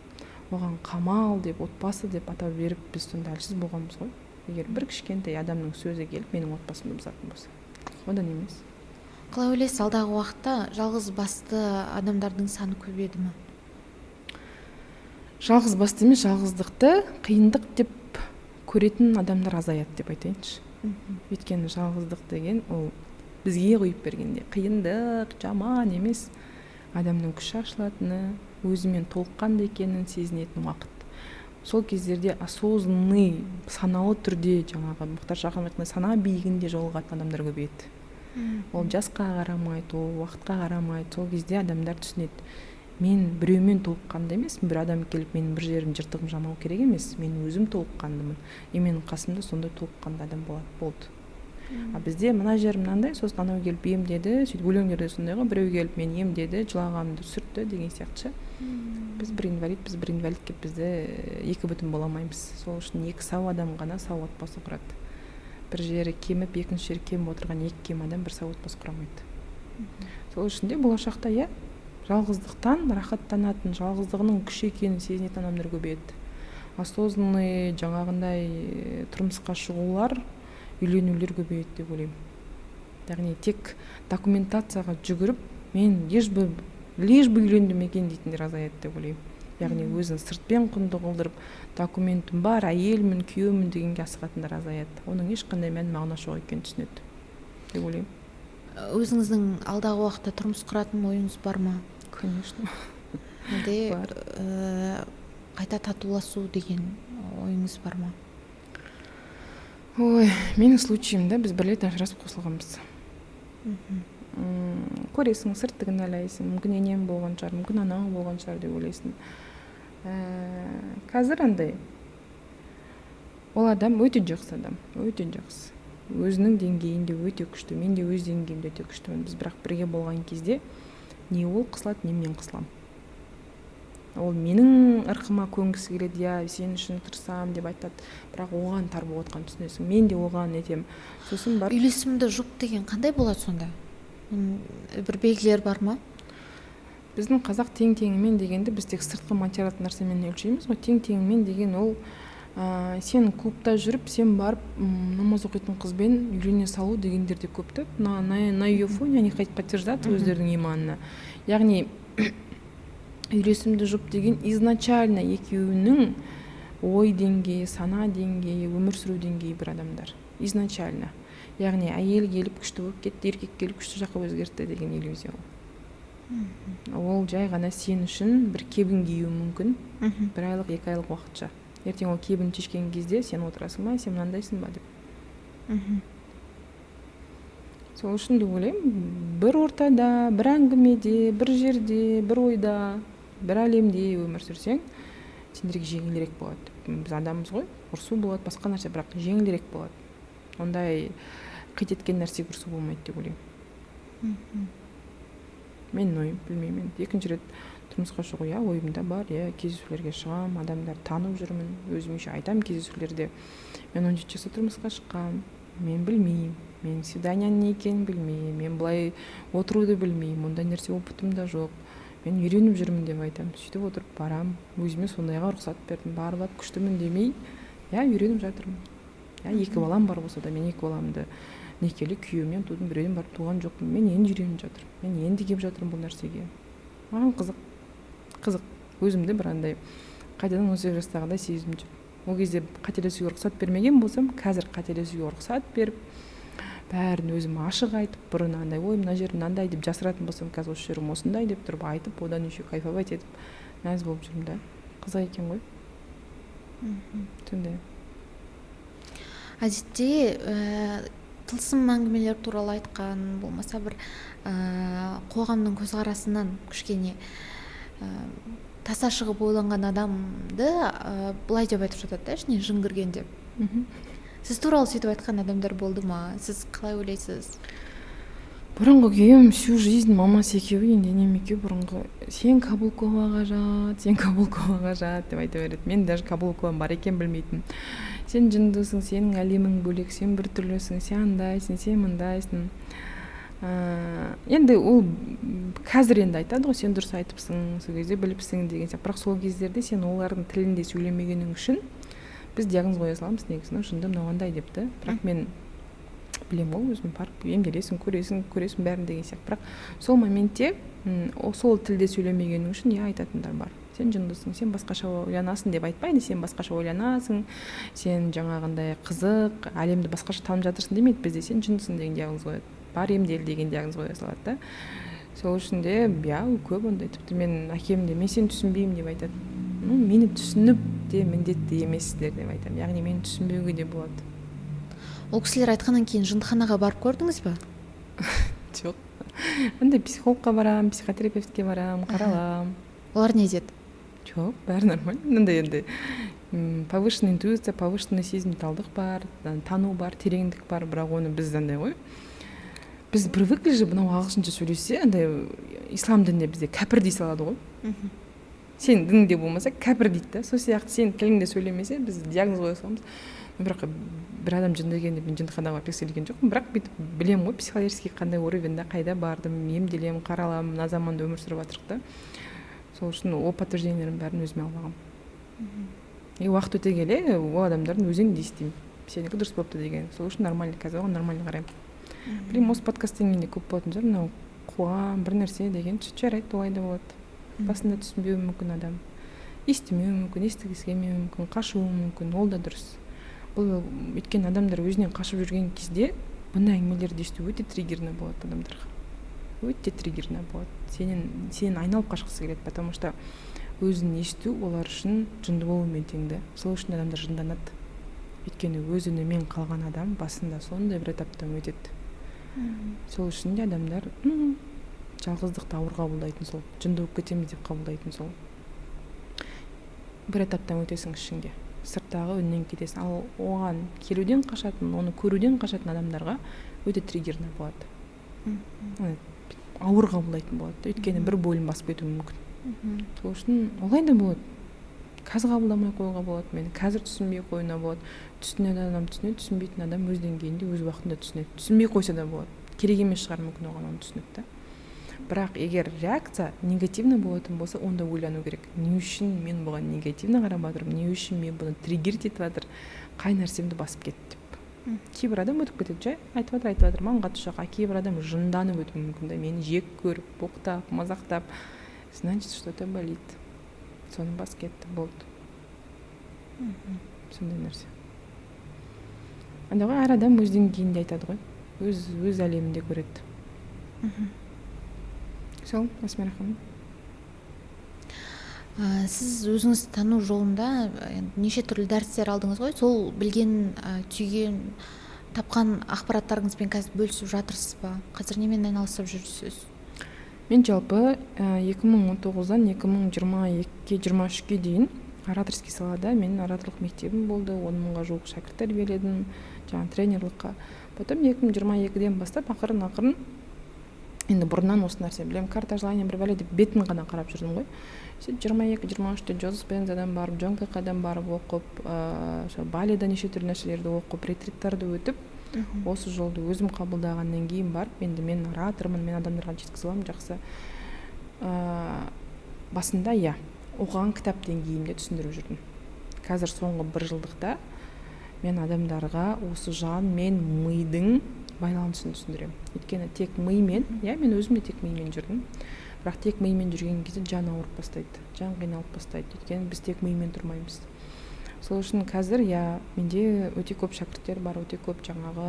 S2: Оған қамал деп, отбасы деп атау беріп, біз сонда әлсіз болғанбыз ғой, егер бір кішкентай адамның сөзі келіп менің отбасымды бұзатын болса. Одан емес.
S1: Қалай ойлайсыз, алдағы уақытта жалғыз басты адамдардың саны көбейеді ме?
S2: Жалғыз басты емес, жалғыздықты қиындық деп көретін адамдар азаяды деп айтайыншы. Өйткені жалғыздық деген ол бізге құйып бергенде қиындық, жаман емес, адамның күші ашылатыны, өзімен толыққанды екенін сезінетін уақыт. Сол кездерде осознанный, саналы түрде, жаңағы Мұхтар Шаханов айтқандай, сана биігінде жолығатын адамдар көбейеді. Ол жасқа қарамайды, ол уақытқа қарамайды. Сол кезде адамдар түсінеді: мен біреумен толыққанды емеспін, бір адам келіп менің бір жерім, жыртығым жамау керек емес, мен өзім толыққандымын, и менің қасымда сондай толыққанды адам болады, болды. А бізде мына жер мынандай, сосын анау келіп емдеді. Сөйтіп өлеңдерде сондай ғой: біреу келіп мені емдеді, жылағанымды сүртті деген сияқты ше. Біз бір инвалид, біз бір инвалид келіп, бізді екі бүтін бола алмаймыз. Сол үшін екі сау адам ғана сау отбасы құрады. Бір жері кеміп, екінші жері кеміп отырған екі кем адам бір сау отбасы құра алмайды. Сол үшін де болашақта, иә, жалғыздықтан рахаттанатын, жалғыздығының күш екенін сезінетін адамдар көбейеді. Осознанный жаңағындай тұрмысқа шығулар, үйленулер көбейеді деп ойлаймын. Яғни тек документацияға жүгіріп, мен лишь бы, лишь бы үйлендім екен дейтіндер азаяды деп ойлаймын. Яғни өзін сыртпен құнды қылдырып, документім бар, әйелмін, күйеумін дегенге асығатындар азаяды. Оның ешқандай мән мағынасы жоқ екенін түсінеді деп ойлаймын.
S1: Өзіңіздің алдағы уақытта тұрмыс құратын ойыңыз бар ма?
S2: Конечно.
S1: Әлде
S2: Бар.
S1: Қайта татуласу деген ойыңыз бар ма?
S2: Ой, менің случайымда біз бір рет ажырасып қосылғанбыз. Көресің, сыртты кінәлайсың, мүмкін енем болған шығар, мүмкін анау болған шығар деп ойлайсың. Қазір андай, ол адам өте жақсы адам, өте жақсы, өзінің деңгейінде өте күшті, мен де өз деңгейімде өте күштімін. Біз бірақ бірге болған кезде не ол қысылады, не мен қысыламын. Ол менің ырқыма көнгісі келеді, иә, сен үшін тырысамын деп айтады, бірақ оған тар болып жатқанын түсінесің, мен де оған нетемін. Сосын барып
S1: Үйлесімді жұп деген қандай болады сонда? Бір белгілер бар ма?
S2: Біздің қазақ тең теңімен дегенді біз тек сыртқы материалдық нәрсемен өлшейміз ғой. Тең теңімен деген ол сен клубта жүріп, сен барып намаз оқитын қызбен үйлене салу дегендер де көп та. На ее фоне они хотят подтверждаться өздерінің иманына. Яғни үйлесімді жұп деген изначально екеуінің ой деңгейі, сана деңгейі, өмір сүру деңгейі бір адамдар изначально. Яғни әйел келіп күшті болып кетті, еркек келіп күшті жаққа өзгертті деген иллюзия. Ол жай ғана сен үшін бір кебін киюі мүмкін, бір айлық, 2 айлық уақытша. Ертең ол кебін шешкен кезде сен отырасың ба, сен мынандайсың ба деп. Сол үшін деп ойлаймын, бір ортада, бір әңгімеде, бір жерде, бір ойда, бір әлемде өмір сүрсең, сендерге жеңілірек болады. Біз адамбыз ғой, ұрысу болады, басқа нәрсе, бірақ жеңілірек болады. Ондай қит еткен нәрсеге ұрысу болмайды деп ойлаймын. Менің ойым, білмеймін енді. Екінші рет тұрмысқа шығу, иә, ойымда бар, иә. Кездесулерге шығамын, адамдарды танып жүрмін. Өзім еще айтамын кездесулерде: мен 17 жаста тұрмысқа шыққанмын, мен білмеймін, мен свиданияның не екенін білмеймін, мен былай отыруды білмеймін, ондай нәрсе опытым да жоқ, мен үйреніп жүрмін деп айтамын. Сөйтіп отырып барамын, өзіме сондайға рұқсат бердім, барып алып күштімін демей, иә, үйреніп жатырмын, иә. Екі балам бар болса да, мен екі баламды некелі күйеуімнен тудым, біреуден барып туған жоқпын. Мен енді үйреніп жатырмын, мен енді келіп жатырмын бұл нәрсеге. Маған қызық, қызық. Өзімді бір андай қайтадан 18 жастағыдай сезініп жүрмін. Ол кезде қателесуге рұқсат бермеген болсам, қазір қателесуге рұқсат беріп, Бәрін өзім ашық айтып, бұрын андай, ой, мына жерім мынандай деп жасыратын болсам, қазір осы жерім осындай деп тұрып айтып, одан еще кайфовать етіп, мәз болып жүрмін да. Қызық екен ғой. Сондай.
S1: Әдетте тылсым әңгімелер туралы айтқан болмаса, бір қоғамның көзқарасынан кішкене таса шығып ойланған адамды былай деп айтып жатады да, ішіне жын кірген деп. Сіз туралы сөйтіп айтқан адамдар болды ма? Сіз қалай ойлайсыз?
S2: Бұрынғы күйеуім всю жизнь, мамасы екеуі, енді енем екеуі бұрынғы: «Сен Каблуковаға жат, сен Каблуковаға жат», — деп айта береді. Мен даже Каблукованың бар екенін білмейтінмін. «Сен жындысың, сенің әлемің бөлек, сен біртүрлісің, сен андайсың, сен мындайсың». Енді ол қазір енді айтады ғой, сен дұрыс айтыпсың, сол кезде біліпсің деген сияқты. Бірақ сол кездерде сен олардың тілінде сөйлемегенің үшін біз диагноз қоя саламыз негізі, мынау жынды, мынау андай деп та. Бірақ мен білемін ғой өзім, барып емделесің, көресің, көресің бәрін деген сияқты. Бірақ сол моментте сол тілде сөйлемегенің үшін, иә, айтатындар бар: «Сен жындысың, сен басқаша ойланасың» деп айтпайды. «Сен басқаша ойланасың, сен жаңағындай қызық әлемді басқаша танып жатырсың» демейді. Бізде «сен жындысың» деген диагноз қояды, «бар, емдел» деген диагноз қоя салады да. Сол үшін де, иә, көп ондай. Тіпті мен әкем де «мен сені түсінбеймін» деп айтады. Ну, мені түсініп те міндетті емессіздер деп айтамын, яғни мені түсінбеуге де болады.
S1: Ол кісілер айтқаннан кейін жындыханаға барып көрдіңіз ба?
S2: Жоқ, андай психологқа барамын, психотерапевтке барамын, қараламын.
S1: Олар не деді?
S2: Жоқ, бәрі нормально. Мынандай енді повышенный интуиция, повышенный сезімталдық бар, тану бар, тереңдік бар. Бірақ оны біз андай ғой, біз привыкли же, мынау ағылшынша сөйлесе, андай ислам дінінде бізде кәпір дей салады ғой. Сен дініңде болмаса, кәпір дейді да. Сол сияқты сен тіліңде сөйлемесе, біз диагноз қоя саламыз. Бірақ бір адам жынды екен деп мен жындыханаға барып тексерілген жоқпын. Бірақ бүйтіп білемін ғой, психологический қандай уровеньде, қайда бардым, емделемін, қараламын. Мына заманда өмір сүріп жатырмық та. Сол үшін ол подтверждениелердің бәрін өзіме алып алғанмын. И уақыт өте келе ол адамдардың өзінен де естимін, сенікі дұрыс болыпты деген. Сол үшін нормально, қазір оған нормально қараймын. Білмеймін, осы подкасттан кейін де көп болатын шығар, мынау қоғам бір нәрсе деген. Жарайды, олай да болады. Басында түсінбеуі мүмкін адам, естімеуі мүмкін, естігісі келмеуі мүмкін, қашуы мүмкін. Ол да дұрыс. Бұл өйткені адамдар өзінен қашып жүрген кезде бұндай әңгімелерді есту өте триггерный болады адамдарға, өте триггерный болады. Сенен айналып қашқысы келеді, потому что өзін есту олар үшін жынды болумен тең да. Сол үшін адамдар жынданады, өйткені өз үнімен қалған адам басында сондай бір этаптан өтеді. Сол үшін де адамдар жалғыздықты ауыр қабылдайтын, сол жынды болып кетеміз деп қабылдайтын. Сол бір этаптан өтесің, ішіңде сырттағы үннен кетесің. Ал оған келуден қашатын, оны көруден қашатын адамдарға өте триггерный болады, ауыр қабылдайтын болады, өйткені бір бөлім басып кетуі мүмкін. Сол үшін олай да болады. Қазір қабылдамай қоюға болады мені, қазір түсінбей қоюына болады. Түсінетін адам түсінеді, түсінбейтін адам өз деңгейінде, өз уақытында түсінеді. Түсінбей қойса да болады, керек емес шығар мүмкін оған оны түсініп та. Бірақ егер реакция негативный болатын болса, онда ойлану керек: не үшін мен бұған негативно қарап жатырмын, не үшін мен бұны триггерить етіп жатыр, қай нәрсемді басып кетті деп. Кейбір адам өтіп кетеді, жай айтып жатыр, айтып жатыр, маған қатысы жоқ. А кейбір адам жынданып өтуі мүмкін да, мені жек көріп, боқтап, мазақтап. Значит, что то болит, соны басып кетті, болды. Сондай нәрсе андай ғой, әр адам өз деңгейінде айтады ғой, өз әлемінде көреді. Сол, Асмира ханым.
S1: Сіз өзіңіз тану жолында енді неше түрлі дәрістер алдыңыз ғой. Сол білген, түйген, тапқан ақпараттарыңызбен қазір бөлісіп жатырсыз ба? Қазір немен айналысып жүрсіз?
S2: Мен жалпы 2019-дан 2022-ге, 23-ке дейін ораторский салада менің ораторлық мектебім болды, 10 мыңға жуық шәкірт тәрбиеледім жаңағы тренерлыққа. Потом 2022-ден бастап ақырын ақырын, енді бұрыннан осы нәрсе білемін, карта желания, бір бәле деп бетін ғана қарап жүрдім ғой. Сөйтіп 22, 23-те Джо Диспензадан барып, Джон Кеходан барып оқып, сол Балида неше түрлі нәрселерді оқып, ретриттарды өтіп, осы жолды өзім қабылдағаннан кейін барып, енді мен оратормын, мен адамдарға жеткізе аламын жақсы. Басында, иә, оқыған кітап деңгейінде түсіндіріп жүрдім. Қазір соңғы бір жылдықта мен адамдарға осы жан мен мидың байланысын түсіндіремін. Өйткені тек мимен, иә, мен өзім де тек мимен жүрдім, бірақ тек мимен жүрген кезде жан ауырып бастайды, жан қиналып бастайды, өйткені біз тек мимен тұрмаймыз. Сол үшін қазір, иә, менде өте көп шәкірттер бар, өте көп жаңағы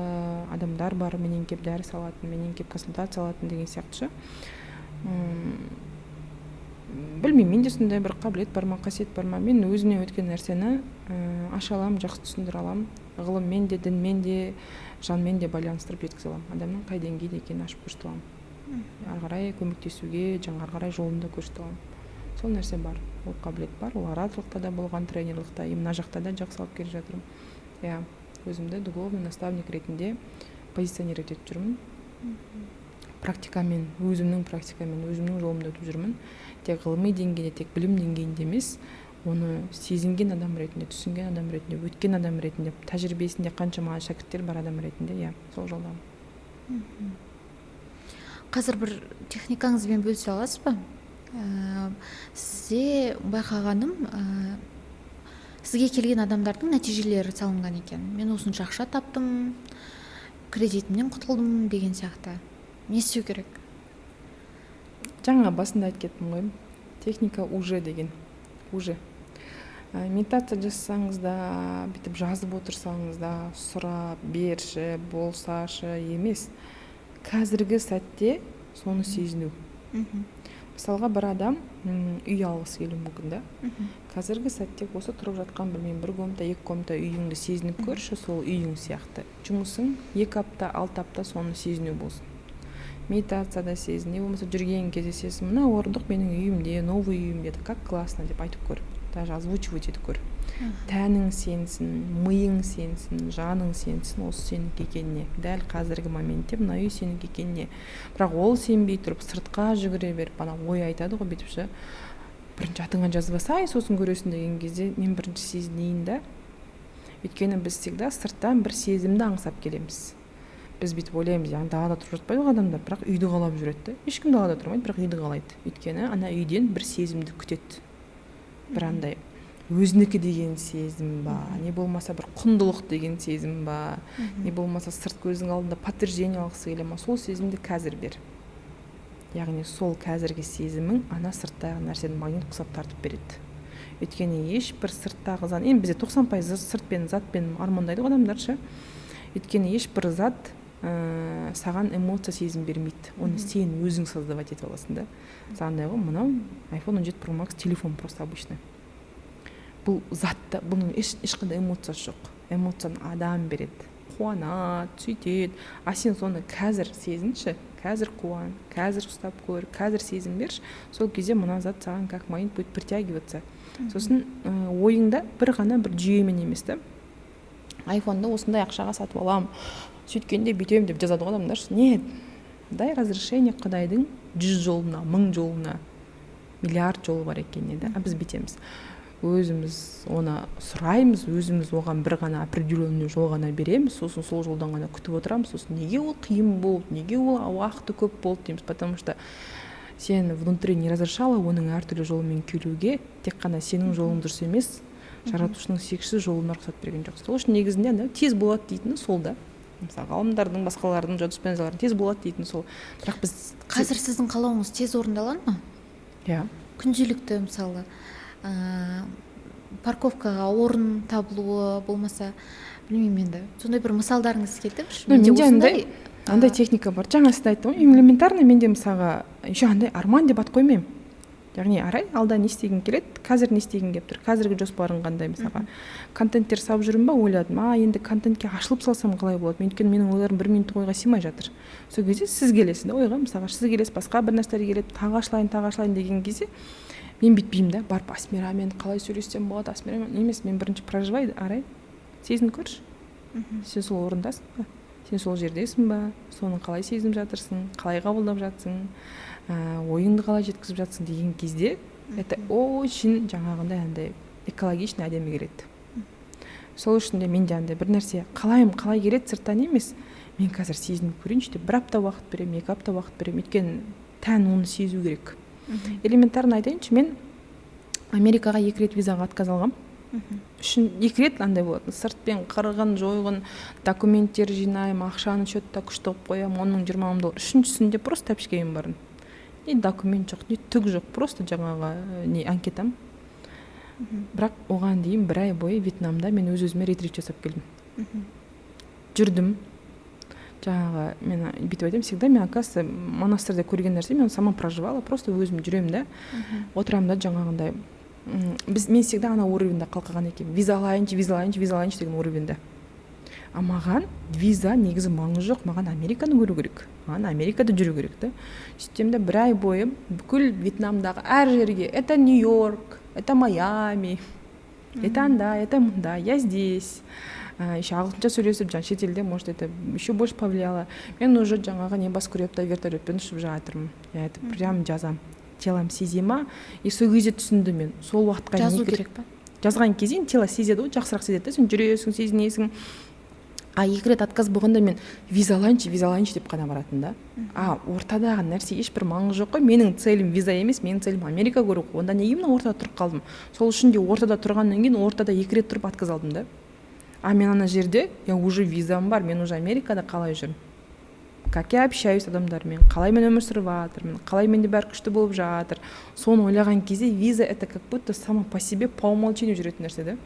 S2: адамдар бар, менен келіп дәріс алатын, менен келіп консультация алатын деген сияқты ше. Білмеймін, менде сондай бір қабілет бар ма, қасиет бар ма, мен өзімнен өткен нәрсені аша аламын, жақсы түсіндіре аламын, ғылыммен де, дінмен де, жанмен де байланыстырып жеткізе аламын. Адамның қай деңгейде екенін ашып көрсете аламын, ары қарай көмектесуге, жаңа ары қарай жолын да көрсете аламын. Сол нәрсе бар, ол қабілет бар. Ол ораторлықта да болған, тренерлықта и мына жақта да жақсы алып келе жатырмын. Иә, өзімді духовный наставник ретінде позиционировать етіп жүрмін. Практикамен, өзімнің практикамен, өзімнің жолымда өтіп жүрмін. Тек ғылыми деңгейде, тек білім деңгейінде емес, оны сезінген адам ретінде, түсінген адам ретінде, өткен адам ретінде, тәжірибесінде қаншама шәкірттер бар адам ретінде, иә, сол жолдамын.
S1: Қазір бір техникаңызбен бөлісе аласыз ба? Сізде байқағаным, сізге келген адамдардың нәтижелері салынған екен: мен осынша ақша таптым, кредитімнен құтылдым деген сияқты. Не істеу керек?
S2: Жаңа басында айтып кеттім ғой, техника «уже» деген. Уже медитация жасасаңыз да, бүйтіп жазып отырсаңыз да, сұрап берші, болсашы емес, қазіргі сәтте соны сезіну. Мысалға, бір адам үй алғысы келуі мүмкін да. Қазіргі сәтте осы тұрып жатқан, білмеймін, бір комната, екі комната үйіңді сезініп көрші, сол үйің сияқты. Жұмысың 2 апта, 6 апта соны сезіну болсын. Медитацияда сезін, не болмаса жүрген кезде сезін: мына орындық менің үйімде, новый үйімде, как классно деп айтып көр, даже озвучивать етіп көр. Тәнің сенсін, миың сенсін, жаның сенсін осы сенікі екеніне, дәл қазіргі моментте мына үй сенікі екеніне. Бірақ ол сенбей тұрып, сыртқа жүгіре беріп, ана ой айтады ғой бүйтіп ше: бірінші атыңа жазып алсай, сосын көресің деген кезде, мен бірінші сезінейін да. Өйткені біз всегда сырттан бір сезімді аңсап келеміз. Біз бүйтіп ойлаймыз, яғни далада тұрып жатпайды ғой адамдар, бірақ үйді қалап жүреді да. Ешкім далада тұрмайды, бірақ үйді қалайды, өйткені ана үйден бір сезімді күтеді, бір андай өзінікі деген сезім ба, не болмаса бір құндылық деген сезім ба, не болмаса сырт көздің алдында подтверждение алғысы келе ма. Сол сезімді қазір бер. Яғни сол қазіргі сезімің ана сырттағы нәрсені магнит құсап тартып береді. Өйткені ешбір сырттағы зат, енді бізде 90% сыртпен, затпен армандайды ғой адамдар ше. Өйткені ешбір зат саған эмоция, сезім бермейді, оны сен өзің создавать етіп аласың да. Саған андай ғой, мынау iPhone 17 Pro Max телефон, просто обычный, бұл затта, бұның ешқандай эмоциясы жоқ. Эмоцияны адам береді, қуанады, сөйтеді. А сен соны қазір сезінші, қазір қуан, қазір ұстап көр, қазір сезім берші. Сол кезде мына зат саған как магнит будет притягиваться. Сосын ойыңда бір ғана бір жүйемен емес та, айфонды осындай ақшаға сатып аламын, сөйткенде бүйтемін деп жазады ғой адамдар. Нет, дай разрешение құдайдың 100 жолына, 1000 жолына, миллиард жолы бар екеніне да. А біз бүйтеміз: өзіміз оны сұраймыз, өзіміз оған бір ғана определенный жол ғана береміз, сосын сол жолдан ғана күтіп отырамыз. Сосын неге ол қиын болды, неге ол уақыты көп болды дейміз. Потому что сен внутри не разрешала оның әртүрлі жолмен келуге. Тек қана сенің жолың дұрыс емес, жаратушының шексіз жолына рұқсат берген жоқ. Сол үшін негізінде ана тез болады дейтіні сол да. Мысалы, ғалымдардың, басқалардың, Джо тез болады дейтіні сол. Бірақ біз
S1: Қазір сіздің қалауыңыз тез орындалады ма?
S2: Иә.
S1: Күнделікті, мысалы, парковкаға орын табылуы болмаса, білмеймін енді, сондай бір мысалдарыңыз келтіріңізші.
S2: Ну, менде андай техника бар, жаңа сізде айттым ғой, элементарно. Менде, мысалға, еще андай арман деп ат қоймаймын. Яғни арай, алда не істегің келеді, қазір не істегің келіп тұр, қазіргі жоспарың қандай? Мысалға, контенттер салып жүрмін ба, ойладым: а енді контентке ашылып салсам қалай болады мен? Өйткені менің ойларым бір минуттық ойға сыймай жатыр. Сол кезде сіз келесіз да ойға, мысалға, сіз келесіз, басқа бір нәрселер келеді, тағы ашылайын, тағы ашылайын деген кезде мен бүйтпеймін да, барып Асмирамен қалай сөйлессем болады, Асмирамен емес. Мен бірінші проживай, арай, сезініп көрші, сен сол орындасың ба, сен сол жердесің ба, соны қалай сезініп жатырсың, қалай қабылдап жатсың, ойыңды қалай жеткізіп жатсың деген кезде, это очень жаңағындай андай экологичный, әдемі келеді. Сол үшін де менде андай бір нәрсе қалаймын, қалай келеді сырттан емес, мен қазір сезініп көрейінші деп бір апта уақыт беремін, 2 апта уақыт беремін. Өйткені тән оны сезу керек. Элементарно айтайыншы, мен Америкаға екі рет визаға отказ алғанмын. Үшін екі рет андай болатын: сыртпен қырғын жойғын документтер жинаймын, ақшаны счетта күшті қылып қоямын, 10 000, 20 000 доллар. Үшіншісінде просто тәпішкемен бардым, не документ жоқ, не түк жоқ, просто жаңағы не, анкетам. Бірақ оған дейін бір ай бойы Вьетнамда мен өз өзіме ретрит жасап келдім. Жүрдім жаңағы. Мен бүйтіп айтамын всегда: мен, оказывается, монастырьда көрген нәрсе, мен сама проживала. Просто өзім жүремін да, отырамын да. Жаңағындай мен всегда ана уровеньде қалқыған екенмін: виза алайыншы, виза алайыншы, виза алайыншы деген уровеньде. А маған виза негізі маңызы жоқ, маған Американы көру керек, маған Америкада жүру керек та. Сөйтемін да, бір ай бойы бүкіл Вьетнамдағы әр жерге: это Нью Йорк, это Майами, это анда, это мында, я здесь. Еще ағылшынша сөйлесіп, жаңағы шетелде, может, это еще больше повлияло. Мен уже жаңағы небоскребта вертолетпен ұшып жатырмын, я это прям жазамын, телом сезе ма. И сол кезде түсіндім мен сол уақытқа
S1: дейін. Жазу керек па?
S2: Жазған кезде тело сезеді ғой, жақсырақ сезеді да. Сен жүресің, сезінесің. А екі рет отказ болғанда, мен виза алайыншы, виза алайыншы деп қана баратын да. А ортадағы нәрсе ешбір маңызы жоқ қой. Менің целім виза емес, менің целім Америка көру ғой. Онда неге мен ортада тұрып қалдым? Сол үшін де ортада тұрғаннан кейін, ортада екі рет тұрып отказ алдым да. А мен ана жерде, я уже визам бар, мен уже Америкада қалай жүрмін, как я общаюсь адамдармен, қалай мен өмір сүріп жатырмын, қалай менде бәрі күшті болып жатыр, соны ойлаған кезде виза это как будто само по себе, по умолчанию жүретін нәрсе да.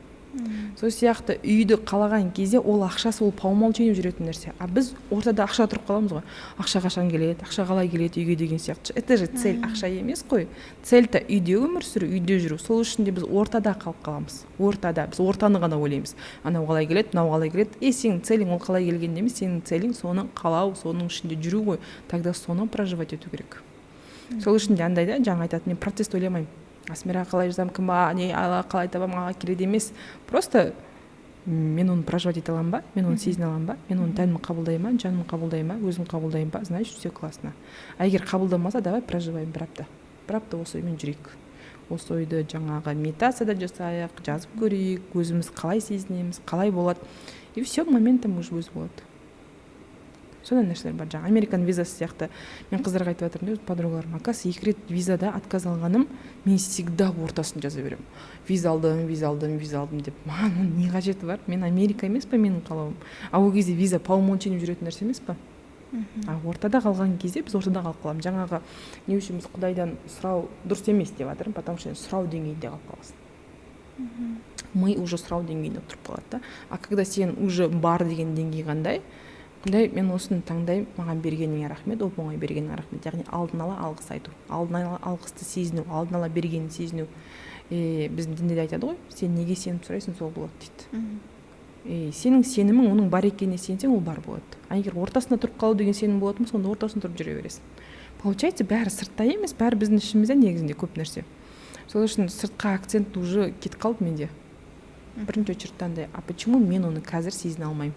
S2: Сол сияқты үйді қалаған кезде ол ақшасы, ол по умолчанию жүретін нәрсе. А біз ортада ақша тұрып қаламыз ғой: ақша қашан келеді, ақша қалай келеді үйге деген сияқты. Это же цель ақша емес қой, цель то үйде өмір сүру, үйде жүру. Сол үшін де біз ортада қалып қаламыз. Ортада біз ортаны ғана ойлаймыз: анау қалай келеді, мынау қалай келеді. Е, сенің целің ол қалай келгенде емес, сенің целің соны қалау, соның ішінде жүру ғой. Тогда соны проживать ету керек. Сол үшін де андай да, жаңа айтатын, мен процессті ойламаймын: Асмира қалай жазамын, кім не қалай табамын, аға келеді емес. Просто мен оны проживать ете аламын ба, мен оны сезіне аламын ба, мен оны тәнім қабылдай ма, жаным қабылдай ма, өзім қабылдаймын ба, значит, все классно. А егер қабылдамаса, давай проживаем бір апта, бір апта осы оймен жүрейік, осы ойды жаңағы медитация да жасайық, жазып көрейік, өзіміз қалай сезінеміз, қалай болады. И все, моментом уже өзі болады. Сондай нәрселер бар. Жаңағы американың визасы сияқты, мен қыздарға айтып жатырмын да, подругаларыма: оказывается, екі рет визада отказ алғаным, мен всегда ортасын жаза беремін: виза алдым, виза алдым, виза алдым деп. Маған оның не қажеті бар? Мен Америка емес па менің қалауым? А ол кезде виза по умолчанию жүретін нәрсе емес па? А ортада қалған кезде біз ортада қалып қаламыз. Жаңағы не үшін біз құдайдан сұрау дұрыс емес деп жатырмын? Потому что сұрау деңгейінде қалып қаласың, ми уже сұрау деңгейінде тұрып қалады да. А когда сен уже бар деген деңгей қандай? Құдай, мен осыны таңдаймын, маған бергеніңе рахмет, оп оңай бергеніңе рахмет. Яғни алдын ала алғыс айту, алдын ала алғысты сезіну, алдын ала бергенін сезіну. И біздің дінде де айтады ғой: сен неге сеніп сұрайсың, сол болады дейді. И сенің сенімің оның бар екеніне сенсең, ол бар болады. А егер ортасында тұрып қалу деген сенім болатын болса, онда ортасында тұрып жүре бересің. Получается, бәрі сыртта емес, бәрі біздің ішімізде негізінде көп нәрсе. Сол үшін сыртқа акцент уже кетіп қалды менде бірінші очередьте. Андай, а почему мен оны қазір сезіне алмаймын?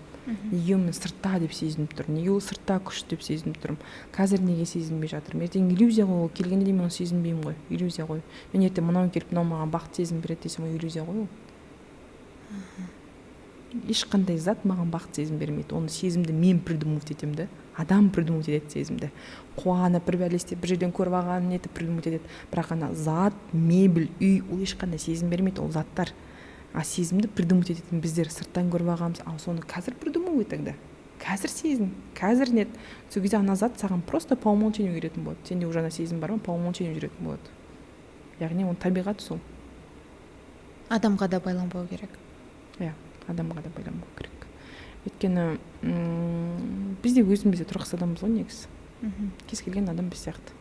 S2: Неге мен сыртта деп сезініп тұрмын? Неге ол сыртта күш деп сезініп тұрмын? Қазір неге сезінбей жатырмын? Ертең иллюзия ғой ол, келгенде де мен оны сезінбеймін ғой, иллюзия ғой. Мен ертең мынау келіп, мынау маған бақыт сезім береді десем, ол иллюзия ғой. Ол ешқандай зат маған бақыт сезім бермейді. Оны сезімді мен придумывать етемін да, адам придумывать етеді сезімді, қуанып, бір бәле істеп, бір жерден көріп алғанын нетіп придумывать етеді. Бірақ ана зат, мебель, үй, ол ешқандай сезім бермейді, ол заттар. А сезімді придумывать ететін біздер сырттан көріп алғанбыз. Ал соны қазір придумывай тогда, қазір сезін, қазір нет. Сол кезде ана зат саған просто по умолчанию келетін болады. Сенде уже ана сезім бар ма, по умолчанию жүретін болады. Яғни оның табиғаты сол.
S1: Адамға да байланбау керек.
S2: Иә, адамға да байланбау керек. Өйткені біз де өзіміз де тұрақсыз адамбыз ғой негізі. Кез келген адам біз сияқты.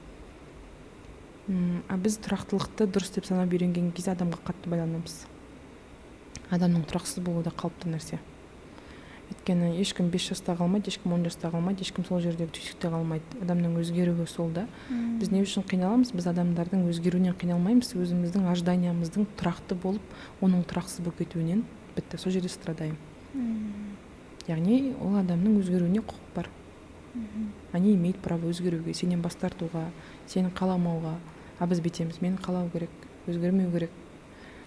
S2: А біз тұрақтылықты дұрыс деп санап үйренген кезде адамға қатты байланамыз. Адамның тұрақсыз болуы да қалыпты нәрсе. Өйткені ешкім 5 жаста қалмайды, ешкім 10 жаста қалмайды, ешкім сол жердегі түйсікте қалмайды. Адамның өзгеруі сол да. Біз не үшін қиналамыз? Біз адамдардың өзгеруінен қиналмаймыз, өзіміздің ожиданиямыздың тұрақты болып, оның тұрақсыз болып кетуінен, бітті, сол жерде страдаем. Яғни ол адамның өзгеруіне құқық бар, они имеют право өзгеруге, сенен бас тартуға, сені қаламауға. А біз бүйтеміз: мені қалау керек, өзгермеу керек.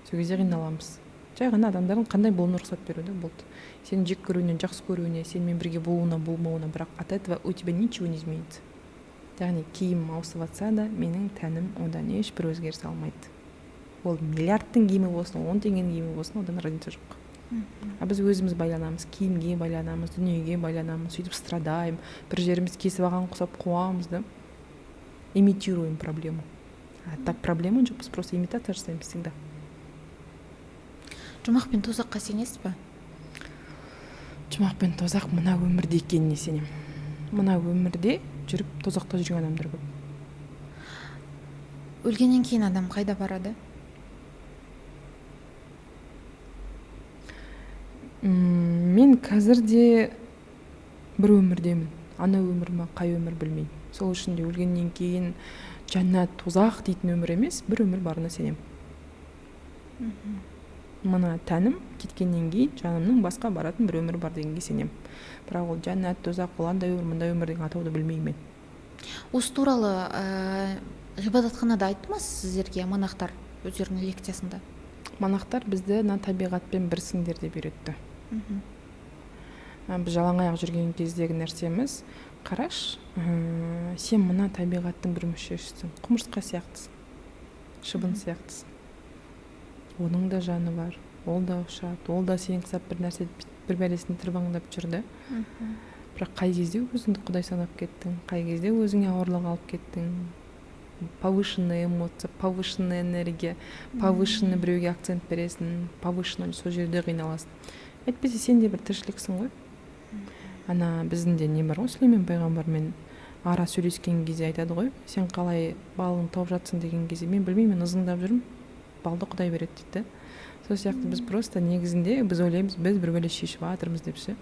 S2: Сол кезде қиналамыз. Жай ғана адамдардың қандай болуына рұқсат беру да, болды. Сені жек көруіне, жақсы көруіне, сенімен бірге болуына, болмауына. Бірақ от этого у тебя ничего не изменится. Яғни киім ауысып жатса да, менің тәнім одан ешбір өзгеріс алмайды. Ол миллиардтың киімі болсын, 10 теңгенің киімі болсын, одан разница жоқ. А біз өзіміз байланамыз, киімге байланамыз, дүниеге байланамыз, сөйтіп страдаем, бір жеріміз кесіп алған құсап қуамыз да, имитируем проблему. А так проблема жоқ, біз просто имитация жасаймыз всегда.
S1: Жұмақ пен тозаққа сенесіз ба?
S2: Жұмақ пен тозақ мына өмірде екеніне сенемін. Мына өмірде жүріп тозақта жүрген адамдар көп.
S1: Өлгеннен кейін адам қайда барады?
S2: Мен қазір де бір өмірдемін. Ана өмір ма, қай өмір білмеймін. Сол үшін де өлгеннен кейін жәннат, тозақ дейтін өмір емес, бір өмір барына сенемін. Мына тәнім кеткеннен кейін жанымның басқа баратын бір өмір бар дегенге сенемін. Бірақ ол жәннат, тозақ, ол андай өмір, мындай өмір деген атауды білмеймін мен.
S1: Осы туралы ғибадатханада айтты ма сіздерге монахтар өздерінің лекциясында?
S2: Монахтар бізді мына табиғатпен бірсіңдер деп үйретті. Біз жалаң аяқ жүрген кездегі нәрсеміз, қараш, сен мына табиғаттың бір мүшесісің, құмырсқа сияқтысың, шыбын сияқтысың. Оның да жаны бар, ол да ұшады, ол да сен құсап бір нәрсе, бір бәлесін тырбаңдап жүрді. Бірақ қай кезде өзіңді құдай санап кеттің, қай кезде өзіңе ауырлық алып кеттің, повышенная эмоция, повышенная энергия, повышенный біреуге акцент бересің, повышенный сол жерде қиналасың. Әйтпесе сен де бір тіршіліксің ғой. Ана біздің де не бар ғой, Сүлеймен пайғамбармен ара сөйлескен кезде айтады ғой, сен қалай балыңды тауып жатсың деген кезде, мен білмеймін, мен ызыңдап жүрмін, балды құдай береді дейді. Сол сияқты біз просто негізінде біз ойлаймыз, біз бір бәле шешіп жатырмыз деп ше.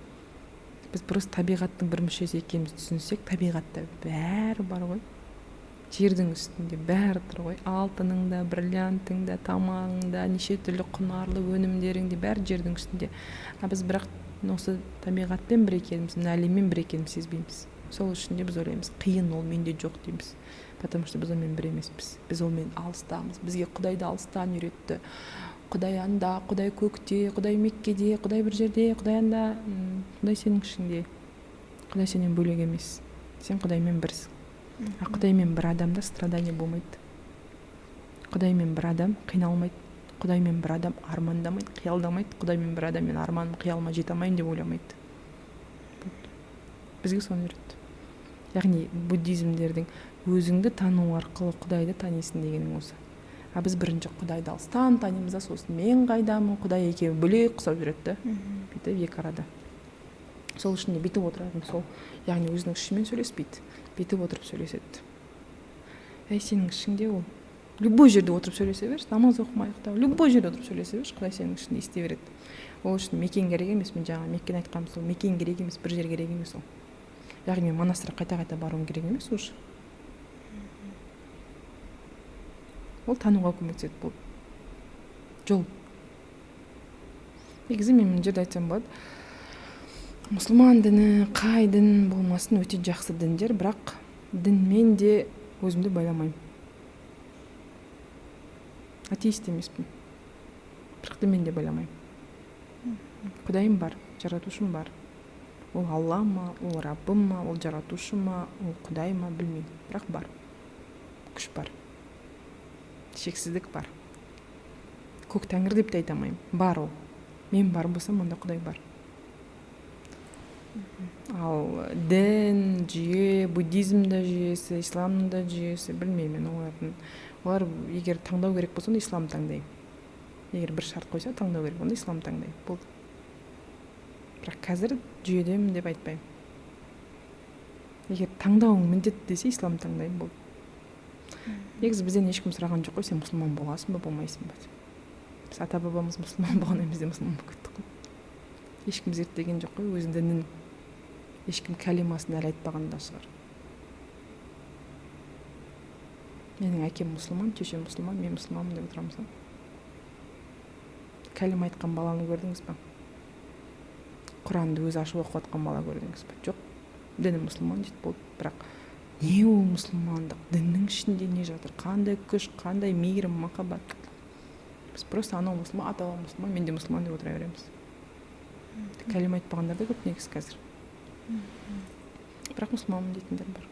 S2: Біз просто табиғаттың бір мүшесі екенімізді түсінсек, табиғатта бәрі бар ғой. Жердің үстінде бәрі тұр ғой. Алтының да, бриллиантың да, тамағың да, неше түрлі құнарлы өнімдерің де бәрі жердің үстінде. А біз бірақ осы табиғатпен бір екеніміз, мына әлеммен бір екенімізді сезбейміз. Сол үшін де біз ойлаймыз, қиын ол менде жоқ дейміз. Потому что біз онымен бір емеспіз. Біз онымен алыстамыз. Бізге Құдайды алыстан үйретті. Құдай анда, Құдай көкте, Құдай Меккеде, Құдай бір жерде, Құдай анда. Құдай сенің ішіңде. Құдай сенен бөлек емес. Сен Құдаймен бірсің. А Құдаймен бір адамда страдание болмайды. Құдаймен бір адам қиналмайды. Құдаймен бір адам армандамайды, қиялдамайды. Құдаймен бір адам мен арманым, қиялыма жете алмаймын деп ойламайды. Бізге соны үйретті. Яғни буддизмдердің өзіңді тану арқылы Құдайды танисың дегенің осы. А біз бірінші Құдайды алыстан танимыз да, сосын мен қайдамын, Құдай екеуі бөлек құсап жүреді да. Бүйтіп екі арада. Сол үшін де бүйтіп отыратын сол. Яғни өзінің ішімен сөйлеспейді, бүйтіп отырып сөйлеседі. Әй, сенің ішіңде ол. Любой жерде отырып сөйлесе берші, намаз оқымай ұйықтап, любой жерде отырып сөйлесе берші, Құдай сенің ішінде істей береді. Ол үшін мекен керек емес, мен жаңа Меккені айтқаным сол, мекен керек емес, бір жер керек емес ол. Яғни мен монастырға қайта-қайта баруым керек емес уже. Ол тануға көмектеседі, бұл жол. Негізі мен мына жерде айтсам болады, мұсылман діні, қай дін болмасын өте жақсы діндер, бірақ дінмен де өзімді байламаймын. Атеист емеспін, бірақ дінмен де байламаймын. Құдайым бар, жаратушым бар. Ол Алла ма, ол Раббым ма, ол жаратушы ма, ол Құдай ма, білмеймін, бірақ бар. Күш бар. Шексіздік бар. Көк тәңір деп те айта алмаймын. Бар ол. Мен бар болсам, онда Құдай бар. Ал дін, жүйе, буддизм да жүйесі, исламның да жүйесі, білмеймін мен олардың. Олар егер таңдау керек болса, онда ислам таңдаймын. Егер бір шарт қойса, таңдау керек, онда ислам таңдаймын. Болды. Бірақ қазір жүйедемін деп айтпаймын. Егер таңдауың міндетті десе, ислам таңдаймын, болды. Негізі бізден ешкім сұраған жоқ қой, сен мұсылман боласың ба, болмайсың ба деп. Біз ата-бабамыз мұсылман болғаннан біз де мұсылман болып кеттік қой. Ешкім зерттеген жоқ қой өзінің дінін. Ешкім кәлимасын әлі айтпаған да шығар. Менің әкем мұсылман, шешем мұсылман, мен мұсылманмын деп отырамыз ғой. Кәлима айтқан баланы көрдіңіз ба? Құранды өзі ашып оқып жатқан бала көрдіңіз ба? Жоқ. Діні мұсылман дейді, болды. Бірақ не ол мұсылмандық? Діннің ішінде не жатыр? Қандай күш, қандай мейірім, махаббат? Біз просто анау мұсылман, ата-бабам мұсылман, мен де мұсылман деп отыра береміз. Кәлима айтпағандар да көп негізі қазір. Бірақ мұсылманмын дейтіндер бар.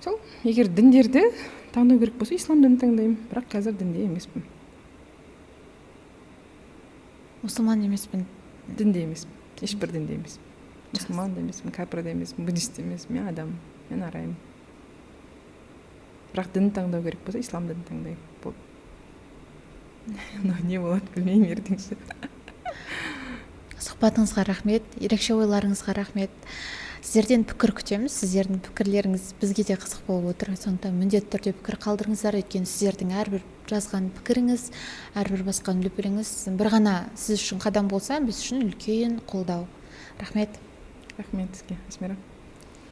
S2: Сол, егер діндерді таңдау керек болса, ислам дінін таңдаймын, бірақ қазір дінде емеспін.
S1: Мұсылман емеспін.
S2: Дінде емеспін, ешбір дінде емеспін. Мұсылман да емеспін, кәпір де емеспін, буддист те емеспін, мен адам, мен араймын. Бірақ дін таңдау керек болса, ислам дінін таңдаймын. Болды. Мынау не болады, білмеймін ертең ше.
S1: Сұхбатыңызға рахмет, ерекше ойларыңызға рахмет. Сіздерден пікір күтеміз. Сіздердің пікірлеріңіз бізге де қызық болып отыр, сондықтан міндетті түрде пікір қалдырыңыздар, өйткені сіздердің әрбір жазған пікіріңіз, әрбір басқан лүпіліңіз бір ғана сіз үшін қадам болса, біз үшін үлкен қолдау. Рахмет.
S2: Рахмет сізге, Асмира.